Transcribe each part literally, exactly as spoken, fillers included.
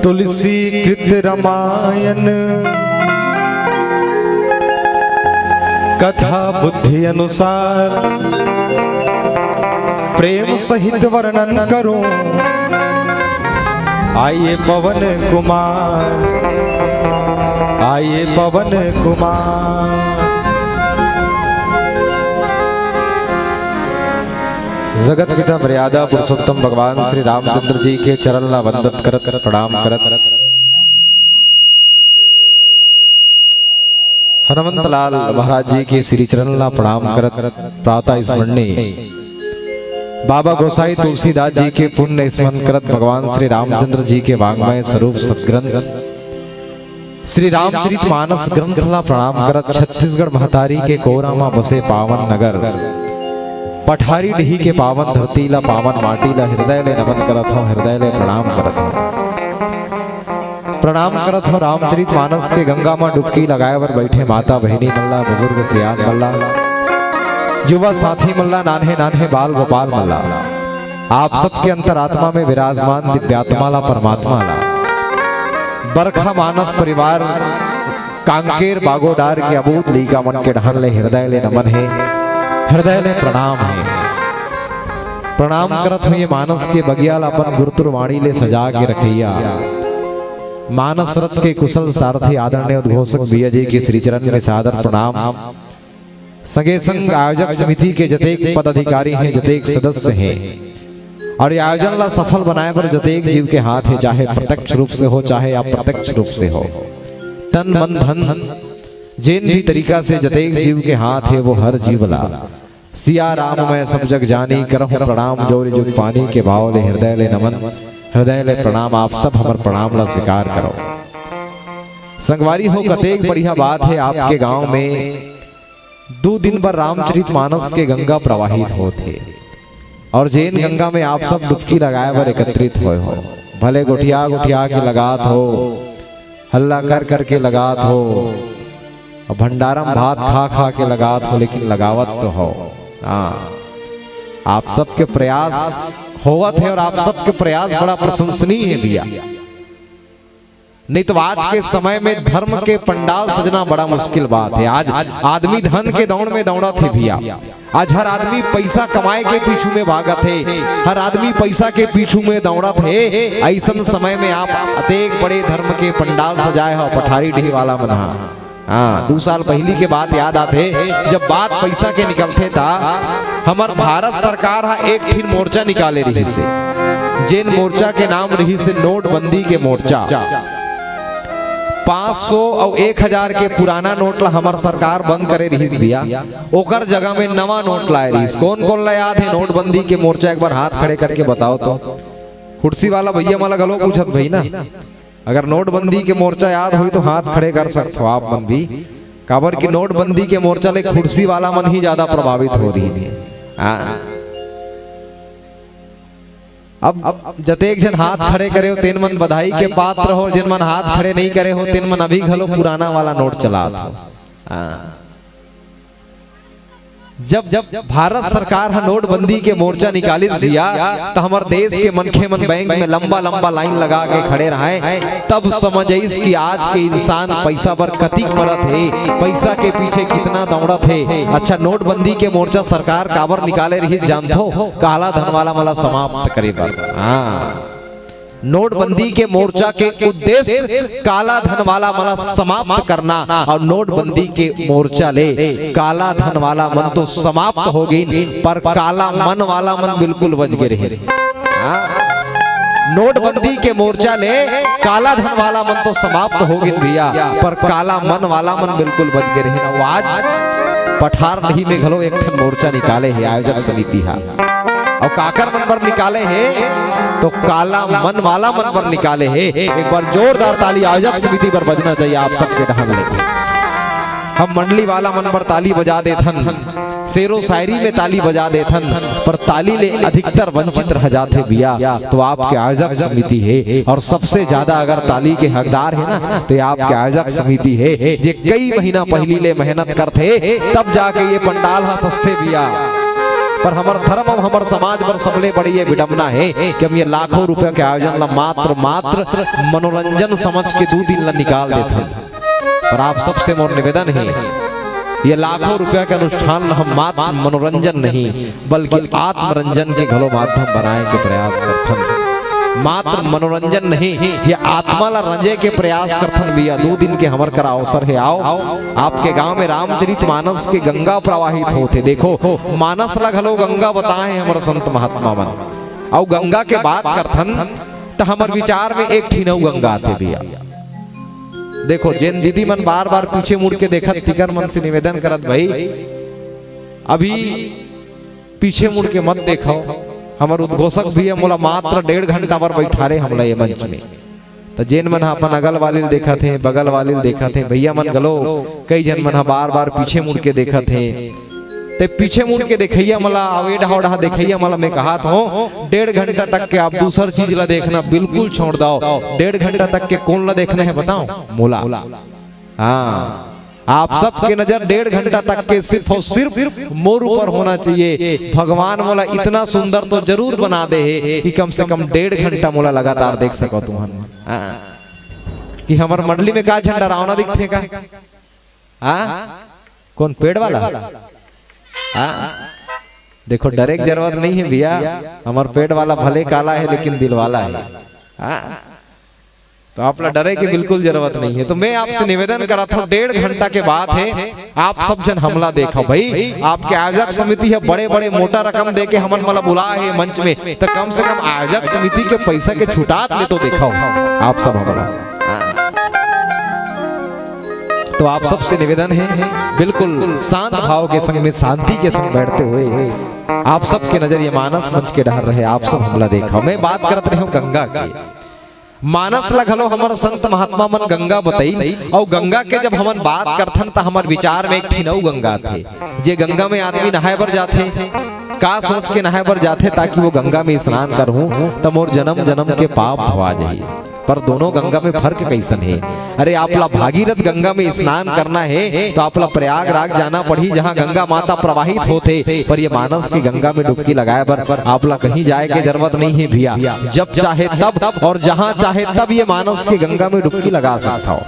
तुलसी कृत रामायण कथा बुद्धि अनुसार, प्रेम सहित वर्णन करूं। आइए पवन कुमार, आइए पवन कुमार। जगत पिता मर्यादा पुरुषोत्तम भगवान श्री रामचंद्र जी के चरण ला वंदत करत, प्रणाम करत, हनुमंत लाल महाराज जी के श्री चरण ला प्रणाम करत, प्रातः स्मरणीय बाबा गोसाई तुलसीदास जी के पुण्य स्मरण करत, भगवान श्री रामचंद्र जी के वाङ्मय स्वरूप सदग्रंथ श्री रामचरित मानस ग्रंथ ला प्रणाम करत, छत्तीसगढ़ महतारी के कोरा मा बसे पावन नगर पठारी डीही के पावन धरती ला, पावन माटी ला हृदय ले नमन करत हौं, हृदय ले प्रणाम करत हौं। प्रणाम करत हौं रामचरित मानस के गंगा मा डुबकी लगाए बर बैठे माता बहिनी मन ला, बुजुर्ग सियान मन ला, युवा साथी मन ला, नान्हे नान्हे बाल गोपाल मन ला, आप सबके अंतरात्मा में विराजमान दिव्यात्मा ला, परमात्मा ला, बरखा मानस परिवार कांकेर बागोडार के अबूत लइका मन के डहन ले हृदय ले नमन हे, हृदय ले प्रणाम हे। प्रणाम करत हौं ये मानस के बगिया ला अपन गुरतुर वाणी ले सजा के रखइया, मानस रथ के कुशल सारथी आदरणीय उद्घोषक भैया जी के श्री चरण में सादर प्रणाम। संगे संग आयोजक समिति के जतेक पदाधिकारी हैं, जतेक सदस्य हैं, और ये आयोजन ला सफल बनाए बर जतेक जीव के हाथ हे, चाहे प्रत्यक्ष रूप से हो, चाहे अप्रत्यक्ष रूप से हो, तन मन धन जेन भी तरीका से जतेक जीव के हाथ हे, वो हर जीव ला सिया राम मैं सब जग जानी, करहूं प्रणाम जोरि जुग पानी के भाव ले हृदय ले नमन, हृदय ले प्रणाम। आप सब हमर प्रणाम ला स्वीकार करो। संगवारी हो, कतेक बढ़िया बात हे, आपके गांव में दू दिन बर रामचरित मानस के गंगा प्रवाहित होत हे और जेन गंगा में आप सब डुबकी लगाए बर एकत्रित होए हो, भले गोठिया गोठिया के लगात हो, हल्ला कर कर के लगात हो, और भंडारा म भात खा खा के लगात हो, लेकिन लगावत तो हो। हाँ, आप सबके प्रयास होवत हे और आप सबके प्रयास बड़ा प्रशंसनीय हे भैया। नहीं तो आज के समय में धर्म के पंडाल सजना बड़ा मुश्किल बात हे। आज आदमी धन के दौड़ में दौड़त हे भैया, आज हर आदमी पैसा कमाए के पीछू में भागत हे, हर आदमी पैसा के पीछू में दौड़त हे। अइसन समय में आप अतेक बड़े धर्म के पंडाल सजाए हो पठारी डीही वाला मन हा। हाँ, दू साल पहिली के बात याद आथे, जब बात पैसा के निकलथे ता हमर भारत सरकार हा एक ठिन मोर्चा निकाले रहिस हे, जेन मोर्चा के नाम रहिस हे नोटबंदी के मोर्चा। पाँच सौ अउ एक हजार के पुराना नोट ला हमर सरकार बंद करे रहिस भैया, ओकर जगह में नवा नोट लाए रहिस। कोन कोन ला याद हे नोटबंदी के मोर्चा? एक बार हाथ खड़े करके बताओ तो। कुर्सी वाला भैया मन ला घलो पूछत भई ना, अगर नोटबंदी के मोर्चा याद होई तो हाथ खड़े कर सकथो आप मन भी, काबर कि नोटबंदी के मोर्चा ले कुर्सी वाला मन ही ज्यादा प्रभावित हो रहिन हे। हाँ। अब, अब जतेक झन हाथ खड़े करे हो, तेन मन बधाई के पात्र हो, जेन मन हाथ खड़े नहीं करे हो, तेन मन अभी घलो पुराना वाला नोट चलात हो। हाँ। जब, जब भारत सरकार ह नोटबंदी के मोर्चा निकालिस भैया, त हमर देश के मनखे मन बैंक में लंबा लंबा लाइन लगा के खड़े रहय, तब समझ आइस कि आज के इंसान पैसा बर कतिक मरत हे, पैसा के पीछे कितना दौड़त हे। अच्छा, नोटबंदी के मोर्चा सरकार काबर निकाले रहिस जानथो? काला धन वाला मन ला समाप्त करे बर। हाँ, नोटबंदी के मोर्चा के उद्देश्य काला धन वाला मन ला समाप्त करना, और नोटबंदी के मोर्चा ले काला धन वाला मन तो समाप्त हो गिन, पर काला मन वाला मन बिल्कुल बच गे रहिन। हाँ? नोटबंदी के मोर्चा ले काला धन वाला मन तो समाप्त हो गिन भैया, पर काला मन वाला मन बिल्कुल बच गे रहिन। अउ आज पठार डीही में घलो एक ठन मोर्चा निकाले हे आयोजक समिति हा। अउ काकर मन बर निकाले हे? तो काला मन वाला मन बर निकाले हे। एक बार जोरदार ताली आयोजक समिति बर बजना चाहिए आप सबके डहन ले। हम मंडली वाला मन बर ताली बजा देथन, शेरो शायरी में ताली बजा देथन, पर ताली ले अधिकतर वंचित रह जाथे भैया, तो आपके आयोजक समिति हे। और सबसे ज्यादा अगर ताली के हकदार हे ना, तो ये आपके आयोजक समिति हे, जे कई महीना पहिली ले मेहनत करथे, तब जाके ये पंडाल ह सजथे भैया। पर हमर धर्म अउ हमर समाज बर सबले बड़ी ये विडंबना हे कि हम ये लाखों रुपया के आयोजन ला मात्र, मात्र मनोरंजन समझ के दू दिन ला निकाल देथन। पर आप सबसे मोर निवेदन हे, ये लाखों रुपया के अनुष्ठान ला हम मात्र मनोरंजन नहीं, बल्कि आत्मरंजन के घलो माध्यम बनाए के प्रयास करथन। मात्र मनोरंजन नहीं, ये आत्मा ला रंजे के प्रयास करथन भैया। दू दिन के हमर करा अवसर हे, आओ, आपके गांव में रामचरित मानस के गंगा प्रवाहित होथे। देखो, मानस ला घलो गंगा बताए हे हमर संत महात्मा मन। अउ गंगा के बात करथन, त हमर विचार में एक ठिन अउ गंगा आथे भैया। देखो, जेन दीदी मन बार-बार पीछे मुड़ के देखत, तिकर मन से निवेदन करत, भाई, अभी पीछे मुड़ के मत देखव। हमर उद्घोषक भैया मोला मात्र डेढ़ घंटा बर बैठारे हमला ये मंच में। त जेन मन ह अपन अगल वाली ल देखत हे, बगल वाली ल देखत हे, भैया मन घलो कई झन मन ह बार-बार पीछे मुड़ के देखत हे। ते पीछे मुड़ के देखइया मन ला, अउ ए डहा ओ डहा देखइया मन ला मैं कहत हंव, डेढ़ घंटा तक के आप दूसर चीज ला देखना बिल्कुल छोड़ दव। डेढ़ घंटा तक के कोन ला देखना हे बताओ? मोला। हाँ, आप सबके नजर डेढ़ घंटा तक के सिर्फ अउ सिर्फ मोर ऊपर होना चाहिए। भगवान मोला इतना सुंदर तो जरूर बना दे हे कि कम से कम डेढ़ घंटा मोला लगातार देख सको तुमन। हाँ। कि हमर मंडली में का झन डरावना दिखथे का? हाँ? कोन, पेड़ वाला? हाँ? देखो, डरे के जरूरत नहीं हे भैया, हमर पेड़ वाला भले काला हे लेकिन दिल वाला हे। हाँ? तो आप ला डरे के बिल्कुल जरूरत नहीं हे। तो मैं आपसे निवेदन करत हंव, डेढ़ घंटा के बात हे, आप सब झन हमला देखव भाई। आपके आयोजक समिति ह बड़े-बड़े मोटा रकम दे के हमन मन ला बुलाए हे मंच में, त कम से कम आयोजक समिति के पैसा के छुटात ले तो देखव आप सब हमला। तो आप सबसे निवेदन हे, बिल्कुल शांत भाव के संग में, शांति के संग बैठते हुए आप सबके नजर ये मानस मंच के डहर रहे, आप सब हमला देखव। मैं बात करत रहेंव गंगा के। मानस ला घलो हमर संत महात्मा मन गंगा बतइन, अउ गंगा के जब हमन बात करथन, त हमर विचार में एक ठिन अउ गंगा आथे, जे गंगा में आदमी नहाए बर जाथे। का सोच के नहाए बर जाथे? ताकि वो गंगा में स्नान करहूं, त मोर जन्म जन्म के पाप धोवा जाही। पर दोनों गंगा में फर्क कइसन हे? अरे, आप ला भागीरथ गंगा में स्नान करना हे, तो आप ला प्रयागराज जाना पड़ही, जहां गंगा माता प्रवाहित होथे, पर ये मानस के गंगा में डुबकी लगाए बर आप ला कहीं जाए के जरूरत नहीं हे भैया। जब चाहे तब और जहां चाहे तब ये मानस के गंगा में डुबकी लगा सकत हव।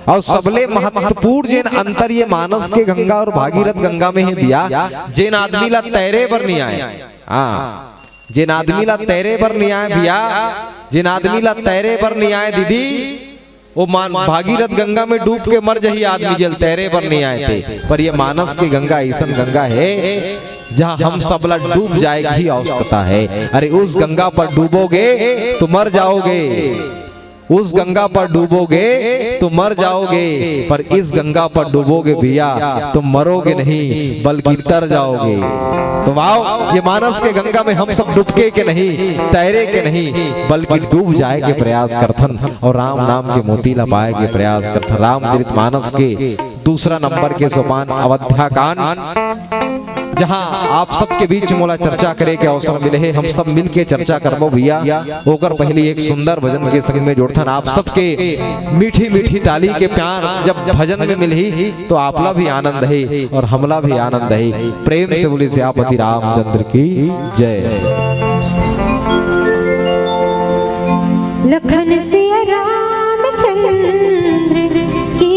अउ सबले महत्वपूर्ण जेन अंतर ये मानस के गंगा अउ भागीरथ गंगा में हे भैया, जेन आदमी ला तैरे बर नहीं आए, हाँ, जेन आदमी ला तैरे बर नहीं आए भैया, जेन आदमी ला तैरे बर नहीं आए दीदी, वो मान, भागीरथ गंगा में डूब के मर जही आदमी, जेला तैरे बर नहीं आए ते। पर ये मानस के गंगा अइसन गंगा हे, जहां हम सब ला डूब जाए की आवश्यकता हे। अरे, उस गंगा पर डूबोगे तो मर जाओगे, उस गंगा पर डूबोगे तो मर जाओगे, पर इस गंगा पर डूबोगे भैया तो मरोगे नहीं, बल्कि तर जाओगे। तो आओ, ये मानस के गंगा में हम सब डुबके के नहीं, तैरे के नहीं, बल्कि डूब जाए के प्रयास करथन अउ राम नाम के मोती ला पाए के प्रयास करथन। रामचरित मानस के दूसरा नंबर के सोपान अवध्या कांड, जहां आप सबके बीच मोला चर्चा करे के अवसर मिले हे, हम सब मिल के चर्चा करबो भैया। ओकर पहले एक सुंदर भजन के संग में जोड़थन। आप सबके मीठी मीठी ताली के प्यार जब भजन में मिलही, तो आपला भी आनंद हे अउ हमला भी आनंद हे। प्रेम से बोलिए सियापति रामचंद्र की जय। लखन सिया रामचंद्र की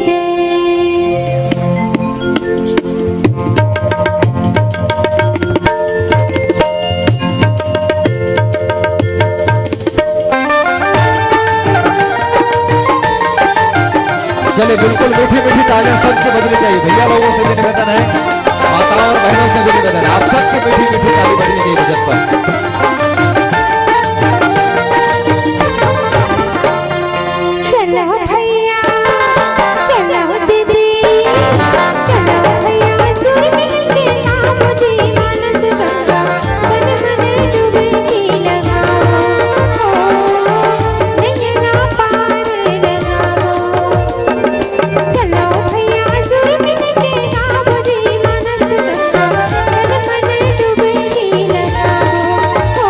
जय। चलिए, बिल्कुल मीठी मीठी तालियां सबके बजनी चाहिए। भैया लोगों से भी निवेदन है, माताओं और बहनों से भी निवेदन है, आप सबकी मीठी मीठी ताली बजनी चाहिए भजन पर। चलो भैया, चलो दीदी, चलो भैया, दूर मिलके नाम जी मानस गंगा, मन मन डुबकी लगाओ, नैना पार लगाओ। चलो भैया, दूर मिलके नाम जी मानस गंगा, मन मन डुबकी लगाओ।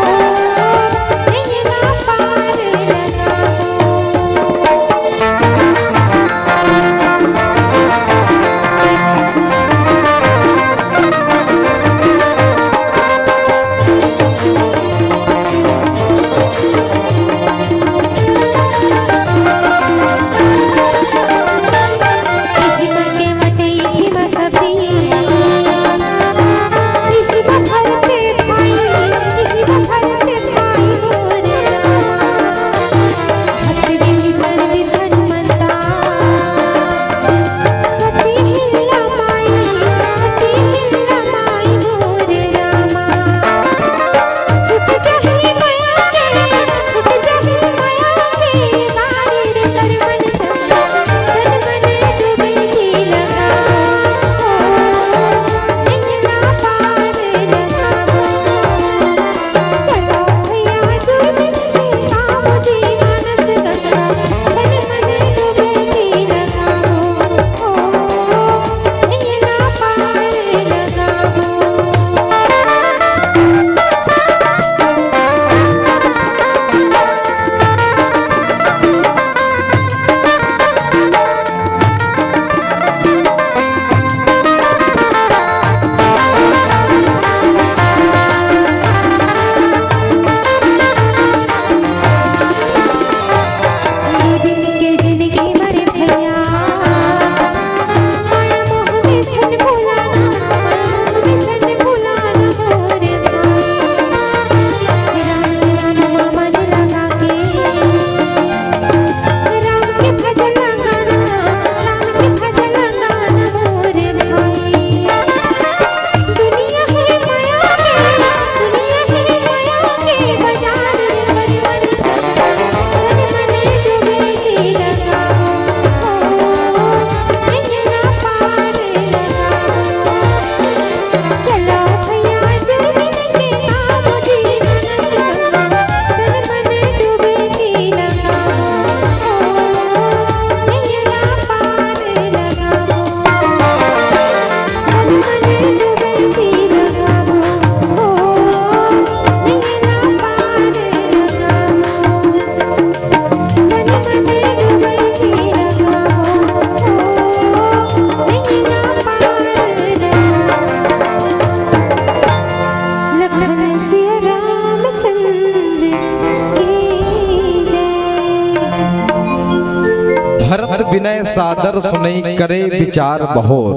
सादर सुनई करे विचार बहोर,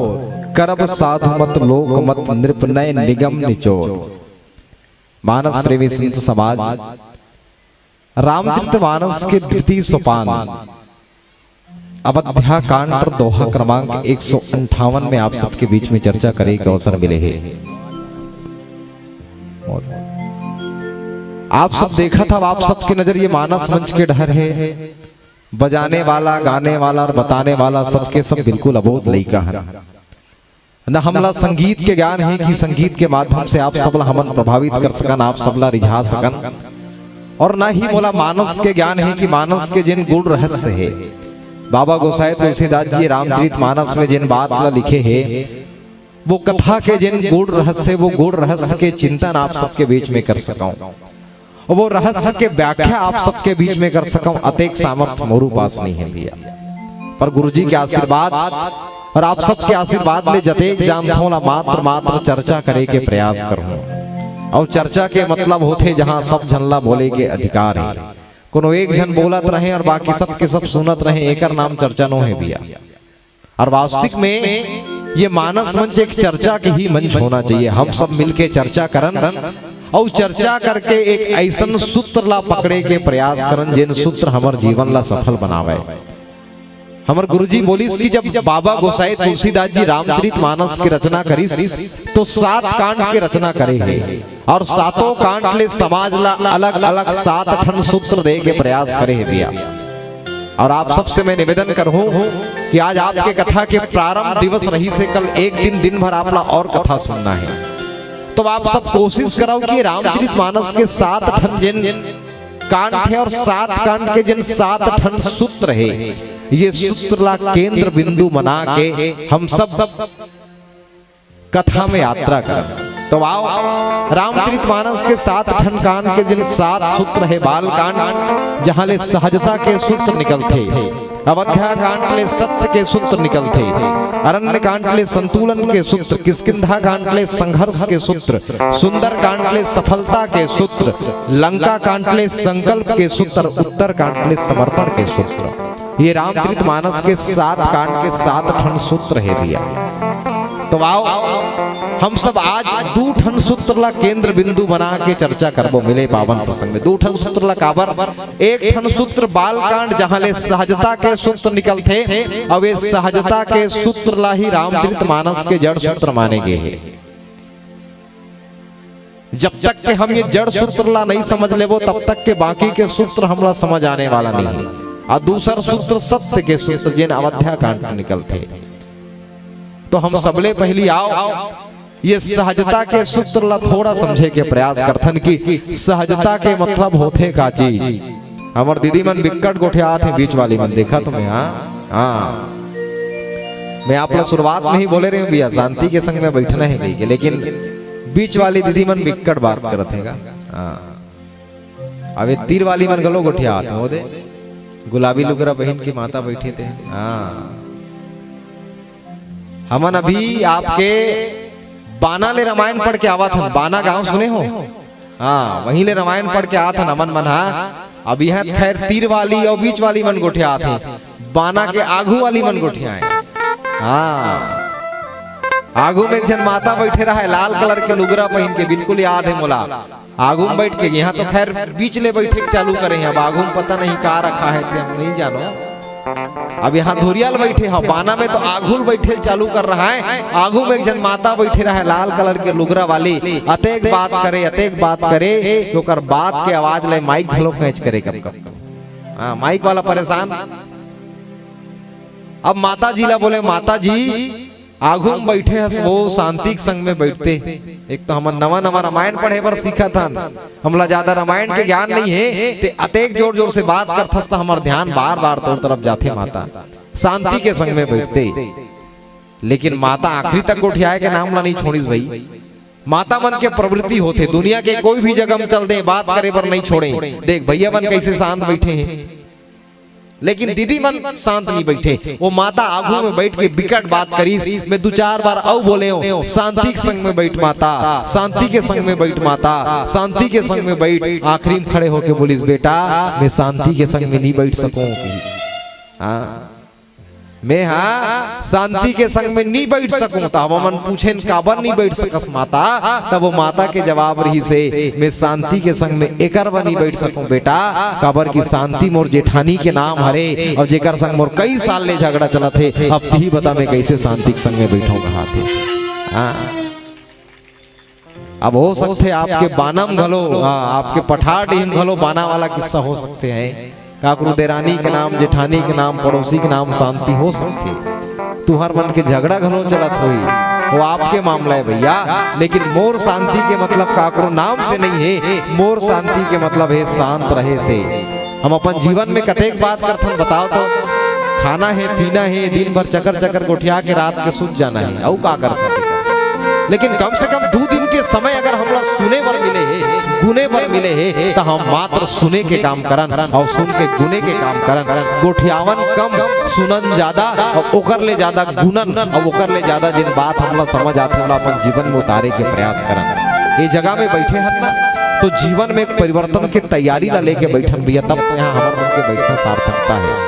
करब साधु मत लोक मत नृप नय निगम निचोर। मानस प्रेमी संत समाज, रामचरित मानस के द्वितीय सोपान अवध्या कांड और दोहा क्रमांक एक सौ अंठावन में आप सबके बीच में चर्चा करे के अवसर मिले हे। आप सब देखत हव, आप सबके नजर ये मानस मंच के डहर हे। बजाने वाला, गाने वाला और बताने वाला, सबके सब बिल्कुल अबोध लइका हन। न हमला संगीत के ज्ञान हे कि संगीत के माध्यम से आप सबला हमन प्रभावित कर सकन, आप सबला रिझा सकन, और न ही मोला मानस के ज्ञान हे कि मानस के जेन गूढ़ रहस्य हे, बाबा गोसाई तुलसीदास जी रामचरित मानस में जेन बात ला लिखे हे, वो कथा के जेन गूढ़ रहस्य, वो गूढ़ रहस्य के चिंतन आप सबके बीच में कर सकौं, वो रहस्य के व्याख्या आप सबके बीच में कर सकौं, अतेक सामर्थ्य मोरू पास नहीं है भैया। पर गुरुजी के आशीर्वाद और आप सबके आशीर्वाद ले जतेक जानथों ला मात्र मात्र चर्चा करे के प्रयास करहूं। और चर्चा के मतलब होथे जहां सब झन ला बोले के अधिकार हे। कोनो एक झन बोलत रहे और बाकी सब के सब सुनत रहे, एकर नाम चर्चा नो हे भैया। और वास्तविक में ये मानस मंच एक चर्चा के ही मंच होना चाहिए। हम सब मिलके चर्चा करन और चर्चा करके एक ऐसन सूत्र ला पकड़े के प्रयास करन, जेन सूत्र हमर जीवन ला सफल बनावे। हमर गुरुजी बोलिस कि जब बाबा गोसाई तुलसीदास जी रामचरित मानस के रचना करिस, तो सात कांड के रचना करे हे और सातों कांड ले समाज ला अलग-अलग सात ठन सूत्र दे के प्रयास करे हे भैया। और आप सबसे मैं निवेदन करहूं कि आज आपके कथा के प्रारंभ दिवस रहिस हे, कल एक दिन दिन भर आप ला और कथा सुनना हे, तो आप सब कोशिश करव कि रामचरित मानस के सात ठन जेन कांड हे और सात कांड के जेन सात ठन सूत्र हे, ये सूत्र ला केंद्र बिंदु बना के हम सब कथा में यात्रा करन। तो आओ, रामचरित मानस के सात ठन कांड के जेन सात सूत्र हे, बाल कांड, जहां ले सहजता के सूत्र निकलथे, अवध्या कांड ले सत्य के सूत्र निकलथे, अरण्य कांड ले संतुलन के सूत्र, किष्किंधा कांड ले संघर्ष के सूत्र, सुंदर कांड ले सफलता के सूत्र, लंका कांड ले संकल्प के सूत्र, उत्तर कांड ले समर्पण के सूत्र। ये रामचरित मानस के सात कांड के सात ठन सूत्र हे भैया। तो आओ, हम सब आज दू ठन सूत्र ला केंद्र बिंदु बना के चर्चा करबो। मिले पावन प्रसंग में दू ठन सूत्र ला काबर, एक ठन सूत्र बाल कांड, जहां ले सहजता के सूत्र निकलथे, अउ ए सहजता के सूत्र ला ही रामचरित मानस के जड़ सूत्र माने गे हे। जब तक के हम ये जड़ सूत्र ला नहीं समझ लेबो, तब तक के बाकी के सूत्र हमला समझ आने वाला नहीं हे। अउ दूसर सूत्र सत्य के सूत्र, जेन अवध्या कांड ले निकलथे। तो हम सबले पहिली आओ, ये सहजता के सूत्र ला थोड़ा समझे के प्रयास करथन कि सहजता के मतलब होथे का चीज। हमर दीदी मन बिक्कट गोठियात हे, बीच वाली मन, देखा तुम्हें, हाँ? हाँ। मैं आप ला शुरुआत में ही बोले रहे हूँ भैया, शांति के संग में बैठना हे कहिके, लेकिन बीच वाली दीदी मन बिक्कट बात करत हे गा। हाँ। अब ये तीर वाली मन घलो गोठियात हे, वो दे, गुलाबी लुगरा पहिन के माता बैठे थे। हाँ। हमन अभी आपके बाना ले रामायण पढ़ के आवत हन। बाना गांव सुने हो? हाँ, वहीं ले रामायण पढ़ के आवत हन हमन मन, हाँ। अब इहाँ खैर तीर वाली अउ बीच वाली मन गोठियात हे, बाना के आघू वाली मन गोठियाए। हाँ, आघू में एक झन माता बैठे रहे, लाल कलर के लुगरा पहिन के, बिल्कुल याद हे मोला। आघू में बैठ के, इहाँ तो खैर बीच ले बैठे के चालू करे हे, अब आघू में पता नहीं का रखा हे, ते हम नहीं जानो। अब इहाँ धुरिया ले बैठे हे, बाना में तो आघू ले बैठे चालू कर रहा हे। आघू में एक झन माता बैठे रहे लाल कलर के लुगरा वाली, अतेक बात करे, अतेक बात करे कि ओकर बात के आवाज ले माइक घलो कैच करे कब कब। हाँ, माइक वाला परेशान। अब माता जी ला बोले, माता जी, आघू में बैठे हस, वो शांति के संग में बैठते। एक तो हमन नवा नवा रामायण पढ़े बर सीखत हन, हमला ज्यादा रामायण के ज्ञान नहीं हे, ते अतेक जोर जोर से बात करथस त हमर ध्यान बार बार तोर तरफ जाथे माता। शांति के संग में बैठते, लेकिन माता आखिरी तक गोठियाए के नाम ला नहीं छोड़िस भाई। माता मन के प्रवृत्ति होथे, दुनिया के कोई भी जगह में चल दे, बात करे बर नहीं छोड़े। देख भैया मन कैसे शांत बैठे हे, लेकिन दीदी मन शांत नहीं बैठे। वो माता आघू में बैठ के बिकट बात करिस। मैं दू चार बार अउ बोले हूँ, शांति के संग में बैठ माता, शांति के संग में बैठ माता, शांति के संग में बैठ। आखिरी में खड़े होके बोलिस, बेटा, मैं शांति के संग में नहीं बैठ सकूं। हाँ, मैं हा शांति के संग में नी बैठ सकूं। त हमन पूछेन, "काबर नी बैठ सकस माता?" तब वो माता के जवाब रहिस हे, "मैं शांति के संग में एकर बर नी बैठ सकूं बेटा, काबर कि शांति मोर जेठानी के नाम हरे, अउ जेकर संग मोर कई साल ले झगड़ा चलत हे, अब तिही बता मैं कइसे शांति के संग में बैठों?" कहाथे। हाँ। अब हो सकथे आपके बाना म घलो, हाँ, आपके पठार डीह म घलो बाना वाला किस्सा हो सकथे। काकरो देरानी के नाम, जेठानी के नाम, पड़ोसी के नाम शांति हो सकथे। तुहर मन के झगड़ा घलो चलत होही, वो आपके मामला हे भैया, लेकिन मोर शांति के मतलब काकरो नाम से नहीं हे। मोर शांति के मतलब हे शांत रहे से। हम अपन जीवन में कतेक बात करथन, बताओ तो। खाना हे, पीना हे, दिन भर चकर चकर गोठिया के रात के सुत जाना हे, अउ का करथन? लेकिन कम से कम दू दिन के समय अगर हमला सुने बर मिले हे, गुने बर मिले हे, त हम मात्र सुने के काम करन अउ सुन के गुने के काम करन। गोठियावन कम, सुनन ज्यादा अउ ओकर ले ज्यादा गुनन अउ ओकर ले ज्यादा जेन बात हमला समझ आथे, ओला अपन जीवन में उतारे के प्रयास करन। ये जगह में बैठे हन ना, तो जीवन में एक परिवर्तन के तैयारी ला लेके बैठन भैया, तब तो यहाँ हमर मन के बैठना सार्थकता हे।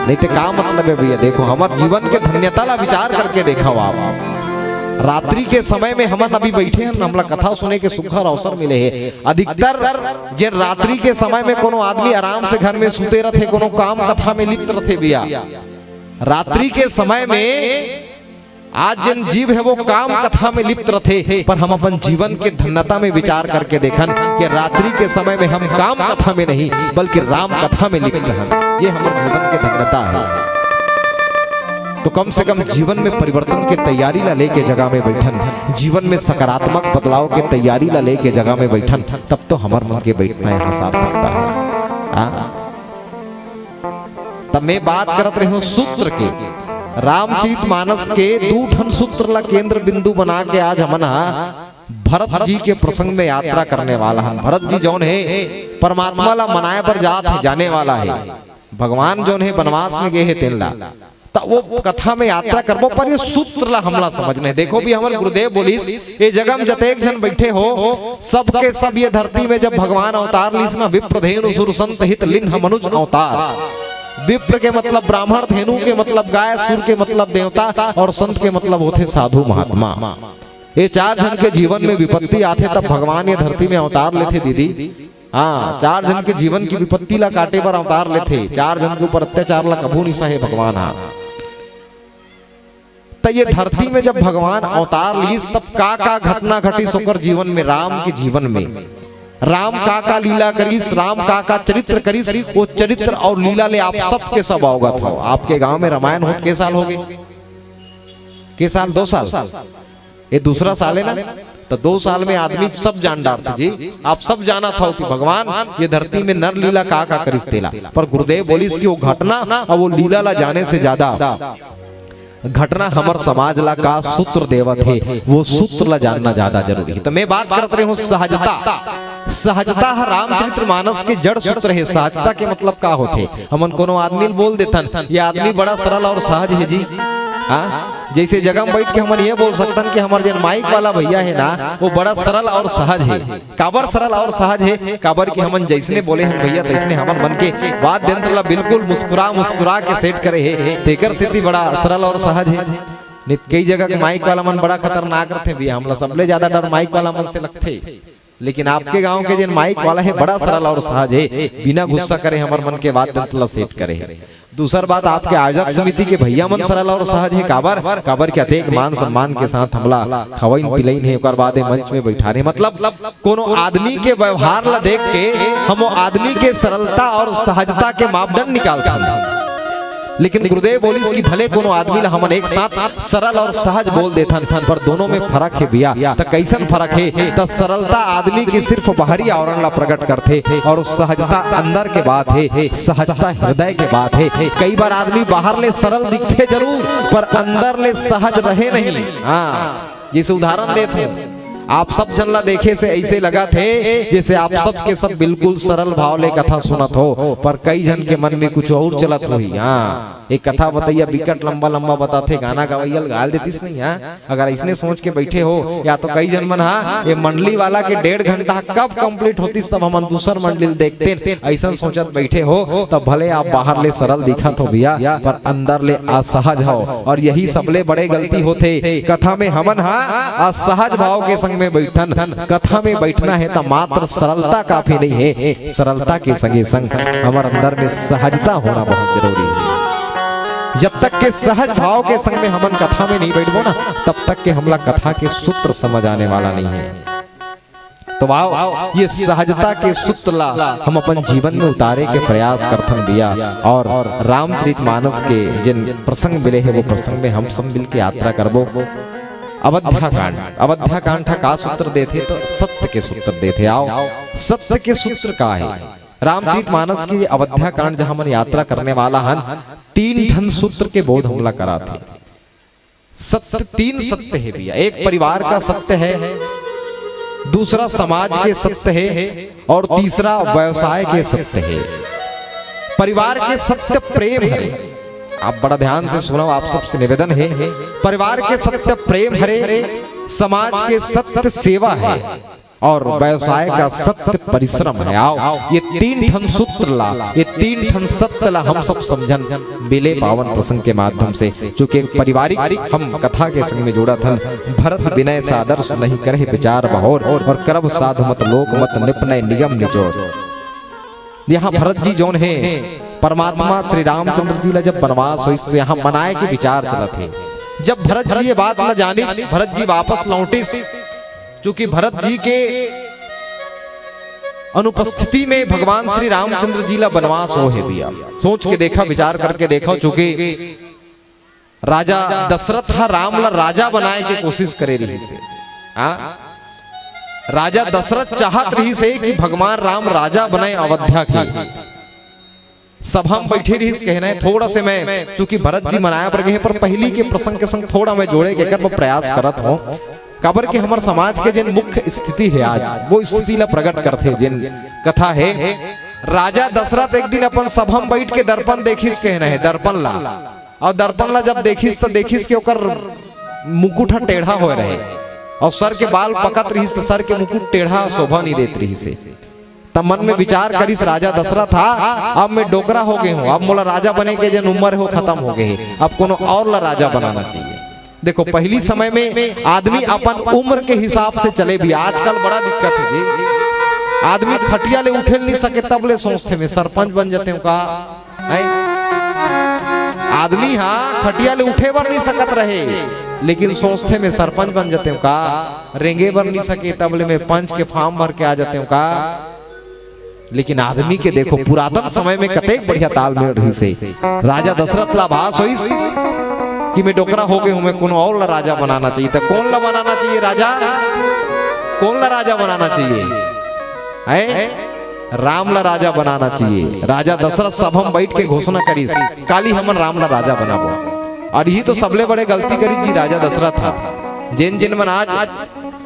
नहीं तो का मतलब हे भैया? देखो, हमर जीवन के धन्यता ला विचार करके देखव आप। रात्रि के समय में हमन अभी बैठे हन, हमला कथा सुने के सुघर अवसर मिले हे। अधिकतर जे रात्रि के समय में कोनो आदमी आराम से घर में सुते रथे, कोनो काम कथा में लिप्त रथे भैया। रात्रि के समय में आज जेन जीव हे वो काम कथा में लिप्त रथे, पर हम अपन जीवन के धन्यता में विचार करके देखन कि रात्रि के समय में हम काम कथा में नहीं बल्कि राम कथा में लिप्त हन। ये हमर जीवन के धन्यता हे। तो कम से कम जीवन में परिवर्तन के तैयारी ला लेके जगह में बैठन, जीवन में सकारात्मक बदलाव के तैयारी ला लेके जगह में बैठन, तब तो हमर मन के बैठना यहाँ सार्थकता हे। हाँ? तब मैं बात करत रहे हूँ सूत्र के, रामचरित मानस के दू ठन सूत्र ला केंद्र बिंदु बना के आज हमन हा भरत जी के प्रसंग में यात्रा करने वाला हन। भरत जी जौन हे परमात्मा ला मनाए बर जात हे, जाने वाला हे, भगवान जौन हे बनवास में गे हे तेन ला, त वो कथा में यात्रा करबो, पर ये सूत्र ला हमला समझना हे। देखो भी हमर गुरुदेव बोलिस, ये जगह में जतेक झन बैठे हो, सबके सब ये धरती में जब भगवान अवतार लीस ना, विप्र धेनु सुर संत हित लिन्ह मनुज अवतार। विप्र के मतलब ब्राह्मण, धेनु के मतलब गाय, सुर के मतलब देवता और संत के मतलब होथे साधु महात्मा। ये चार झन के जीवन में विपत्ति आथे तब भगवान ये धरती में अवतार लेथे दीदी। हाँ, चार झन के जीवन की विपत्ति ला काटे बर अवतार लेथे, चार झन के ऊपर अत्याचार ला कभू नहीं सहे भगवान हा। त ये धरती में जब भगवान अवतार लीस तब का का घटना घटिस ओकर जीवन में, राम के जीवन में राम का का लीला करिस, राम का का चरित्र करिस, वो चरित्र और लीला ले आप सबके सब अवगत हो। आपके गांव में रामायण होत के साल हो गए? के साल? दो साल। ये दूसरा साल हे ना, त दो साल में आदमी सब जान डारथे जी। आप सब जानत हो कि भगवान ये धरती में नर लीला का का करिस तेला, पर गुरुदेव बोलिस कि वो घटना अउ वो लीला ला जाने से ज्यादा घटना हमर समाज ला का सूत्र देवत हे, वो सूत्र ला जानना ज्यादा जरूरी हे। त मैं बात करत रहे हूँ सहजता। सहजता ह रामचरित मानस के जड़ सूत्र हे। सहजता के मतलब का होथे? हमन कोनो आदमी ल बोल देथन, "ये आदमी बड़ा सरल और सहज हे जी।" हाँ, जैसे जगह में बैठ के हमन ये बोल सकथन कि हमर जेन माइक वाला भैया हे ना, वो बड़ा सरल और सहज हे। काबर सरल और सहज हे? काबर कि हमन जैसने बोले हन भैया, तैसने हमर मन के वाद्य यंत्र ला बिल्कुल मुस्कुरा मुस्कुरा के सेट करे हे, तेकर सेती बड़ा सरल और सहज हे। नित कई जगह के माइक वाला मन बड़ा खतरनाक रथे भैया, हमला सबले ज्यादा डर माइक वाला मन से लगथे। लेकिन आपके गांव के जेन माइक वाला हे, बड़ा सरल और सहज हे, बिना गुस्सा करे हमर मन के वाद्य यंत्र ला सेट करे हे। दूसर बात, आपके आयोजक समिति के भैया मन सरल और सहज हे। काबर? काबर के अतेक मान सम्मान के साथ हमला खवइन पिलइन हे, ओकर बाद ए मंच में बैठारे हे। मतलब कोनो आदमी के व्यवहार ला देख के हम वो आदमी के सरलता और सहजता के मापदंड निकालथन। लेकिन गुरुदेव बोलिस कि भले कोनो आदमी ला हमन एक साथ सरल और सहज बोल देथन, पर दोनों में फरक हे भैया। त कैसन फरक हे? त सरलता आदमी के सिर्फ बाहरी आवरण ला प्रकट करथे और सहजता अंदर के बात हे, सहजता हृदय के बात हे। कई बार आदमी बाहर ले सरल दिखथे जरूर, पर अंदर ले सहज रहे नहीं। हाँ, जैसे उदाहरण देत हूँ, आप सब झन ला देखे से ऐसे लगथे जैसे आप सब के सब बिल्कुल सरल भाव ले कथा सुनत हो, पर कई झन के मन में कुछ और चलत होही। हाँ, एक कथा बतैया बिकट लंबा लंबा बताथे, गाना गवैया ल गाल देतिस नहीं, हाँ? अगर अइसने सोच के बइठे हो, या तो कई झन मन, हाँ, ये मंडली वाला के डेढ़ घंटा कब complete होतिस, तब हमन दूसर मंडली ल देखतेन, अइसन सोचत बइठे हो, तब भले आप बाहर ले सरल दिखत हो भैया, पर अंदर ले असहज हो। और यही सबले बड़े गलती होथे। कथा में हमन, हाँ, असहज भाव के संग में बइठन। कथा में बइठना हे त मात्र सरलता काफी नहीं हे, सरलता के संगे संग हमर अंदर में सहजता होना बहुत जरूरी हे। जब तक के सहज भाव के संग में हमन कथा में नहीं बइठबो ना, तब तक के हमला कथा के सूत्र समझ आने वाला नहीं हे। तो आओ, ये सहजता के सूत्र ला हम अपन जीवन में उतारे के प्रयास करथन भैया। और रामचरित मानस के जिन प्रसंग मिले हे, वो प्रसंग में हम सब मिल के यात्रा करबो। अवध्या कांड, अवध्या कांड ह का सूत्र देथे? तो सत्य के सूत्र देथे। आओ, सत्य के सूत्र का हे? रामचरित मानस के अवध्या कांड जहाँ हमन यात्रा करने वाला हन, तीन ठन सूत्र के बोध हमला कराथे। सत्य, तीन सत्य हे भैया। एक परिवार का सत्य हे, दूसरा समाज के सत्य हे, और तीसरा व्यवसाय के सत्य हे। परिवार के सत्य प्रेम हरे। आप बड़ा ध्यान से सुनव, आप सबसे निवेदन हे। परिवार के सत्य प्रेम हरे, समाज के सत्य सेवा हे, और व्यवसाय का सत्य परिश्रम हे। आओ, ये तीन ठन सूत्र ला, ये तीन ठन सत्य ला हम सब समझन, मिले पावन प्रसंग के माध्यम से। चूंकि एक पारिवारिक हम कथा के संग में जुड़त हन। भरत विनय सादर सुनहि करहि विचार बहोर, और करब साधु मत लोक मत निप नय निगम निचोर। यहाँ भरत जी जौन हे, परमात्मा श्री रामचंद्र जी ला जब बनवास होइस, तो यहाँ मनाए के विचार चलत हे। जब भरत जी ये बात ला जानिस, भरत जी वापस लौटिस, चूंकि भरत जी के अनुपस्थिति में भगवान श्री रामचंद्र जी ला बनवास हो हे भैया। सोच के देखा, विचार करके देखा, चूंकि राजा दशरथ ह राम ला राजा बनाए के कोशिश करे रहिस हे। हाँ? राजा दशरथ चाहत रहिस हे कि भगवान राम राजा बने अवध्या के। सभा में बैठे रहिस, कहना हे, थोड़ा से मैं, चूंकि भरत जी मनाए बर गे हे, पर पहिली के प्रसंग के संग थोड़ा मैं जोड़े के एकर बर प्रयास करत हों। काबर के हमर समाज के जेन मुख्य स्थिति हे आज, वो स्थिति ला प्रकट करथे जेन कथा हे। राजा दशरथ एक दिन अपन सभा में बैठ के दर्पण देखिस, कहना हे, दर्पण ला। और दर्पण ला जब देखिस, त देखिस कि ओकर मुकुट ह टेढ़ा होए रहे, और सर के बाल पकत रहिस, त सर के मुकुट टेढ़ा शोभा नहीं देत रहिस हे। तब मन में विचार करिस राजा दशरथ ह, अब मैं डोकरा हो गे हों, अब मोला राजा बने के जेन उम्र हे, वो खतम हो गे हे, अब कोनो और ला राजा बनाना चाहिए। देखो, पहिली समय में आदमी अपन उम्र के हिसाब से चले भी, आजकल बड़ा दिक्कत हे जी। आदमी खटिया ले उठे नहीं सके, तब ले सोचथे मैं सरपंच बन जातेंव का। हैं? आदमी हा खटिया ले उठे बर नहीं सकत रहे, लेकिन सोचथे मैं सरपंच बन जातेंव का, रेंगे बर नहीं सके, तब ले मैं पंच के form भर के आ जातेंव का। लेकिन आदमी के देखो, पुरातन समय में कतेक बढ़िया तालमेल रहिस हे। राजा दशरथ ला आभास होइस कि मैं डोकरा हो गे हों, मैं कोनो और ला राजा बनाना चाहिए। त कोन ला बनाना चाहिए राजा? कोन ला राजा बनाना चाहिए? हैं? राम ला राजा बनाना चाहिए। राजा दशरथ सभा में बैठ के घोषणा करिस, काली हमन राम ला राजा बनाबो। और यही तो सबले बड़े गलती करिस जी राजा दशरथ ह। जेन जेन मन आज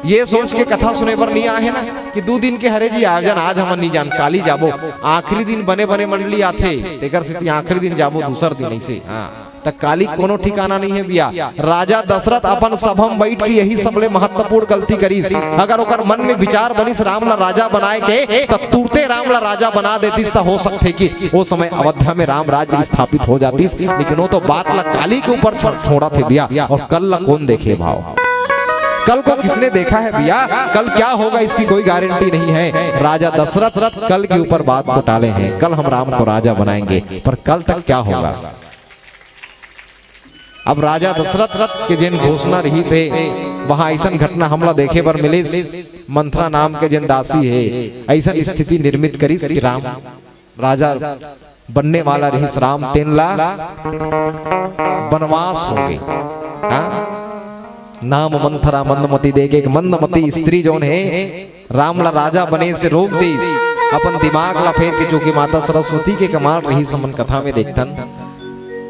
ये सोच के कथा सुने बर नहीं आए हे ना कि दू दिन के हरे जी आयोजन, आज हमन नहीं जान, काली जाबो। आखिरी दिन बने बने मंडली आथे, तेकर सेती आखिरी दिन जाबो, दूसर दिन अइसे। हाँ, त काली कोनो ठिकाना नहीं हे भैया। राजा दशरथ अपन सभा में बैठ के यही सबले महत्वपूर्ण गलती करिस। अगर ओकर मन में विचार बनिस राम ला राजा बनाए के, त तुरते राम ला राजा बना देतिस, त हो सकथे कि ओ समय अवध्या में राम राज्य स्थापित हो जातिस। लेकिन वो तो बात ला काली के ऊपर छोड़, छोड़त हे भैया। और कल ला कोन देखे भाव? कल को किसने देखा है भैया? कल क्या होगा, इसकी कोई गारंटी नहीं है। राजा दशरथ कल के ऊपर बात को टाले हैं, कल हम राम को राजा बनाएंगे, पर कल तक क्या होगा? अब राजा दशरथ के जेन घोषणा रहिस हे, वहां अइसन घटना हमला देखे बर मिलिस। मंथरा नाम के जेन दासी हे, अइसन स्थिति निर्मित करिस कि राम राजा बनने वाला रहिस राम, तेन ला बनवास हो गे। हाँ? नाम मंथरा मंदमती दे के एक मंदमती स्त्री जौन हे, राम ला राजा बने से रोक दिस। अपन दिमाग ला फेर के, जो कि माता सरस्वती के कमाल रहिस, हमन कथा में देखथन।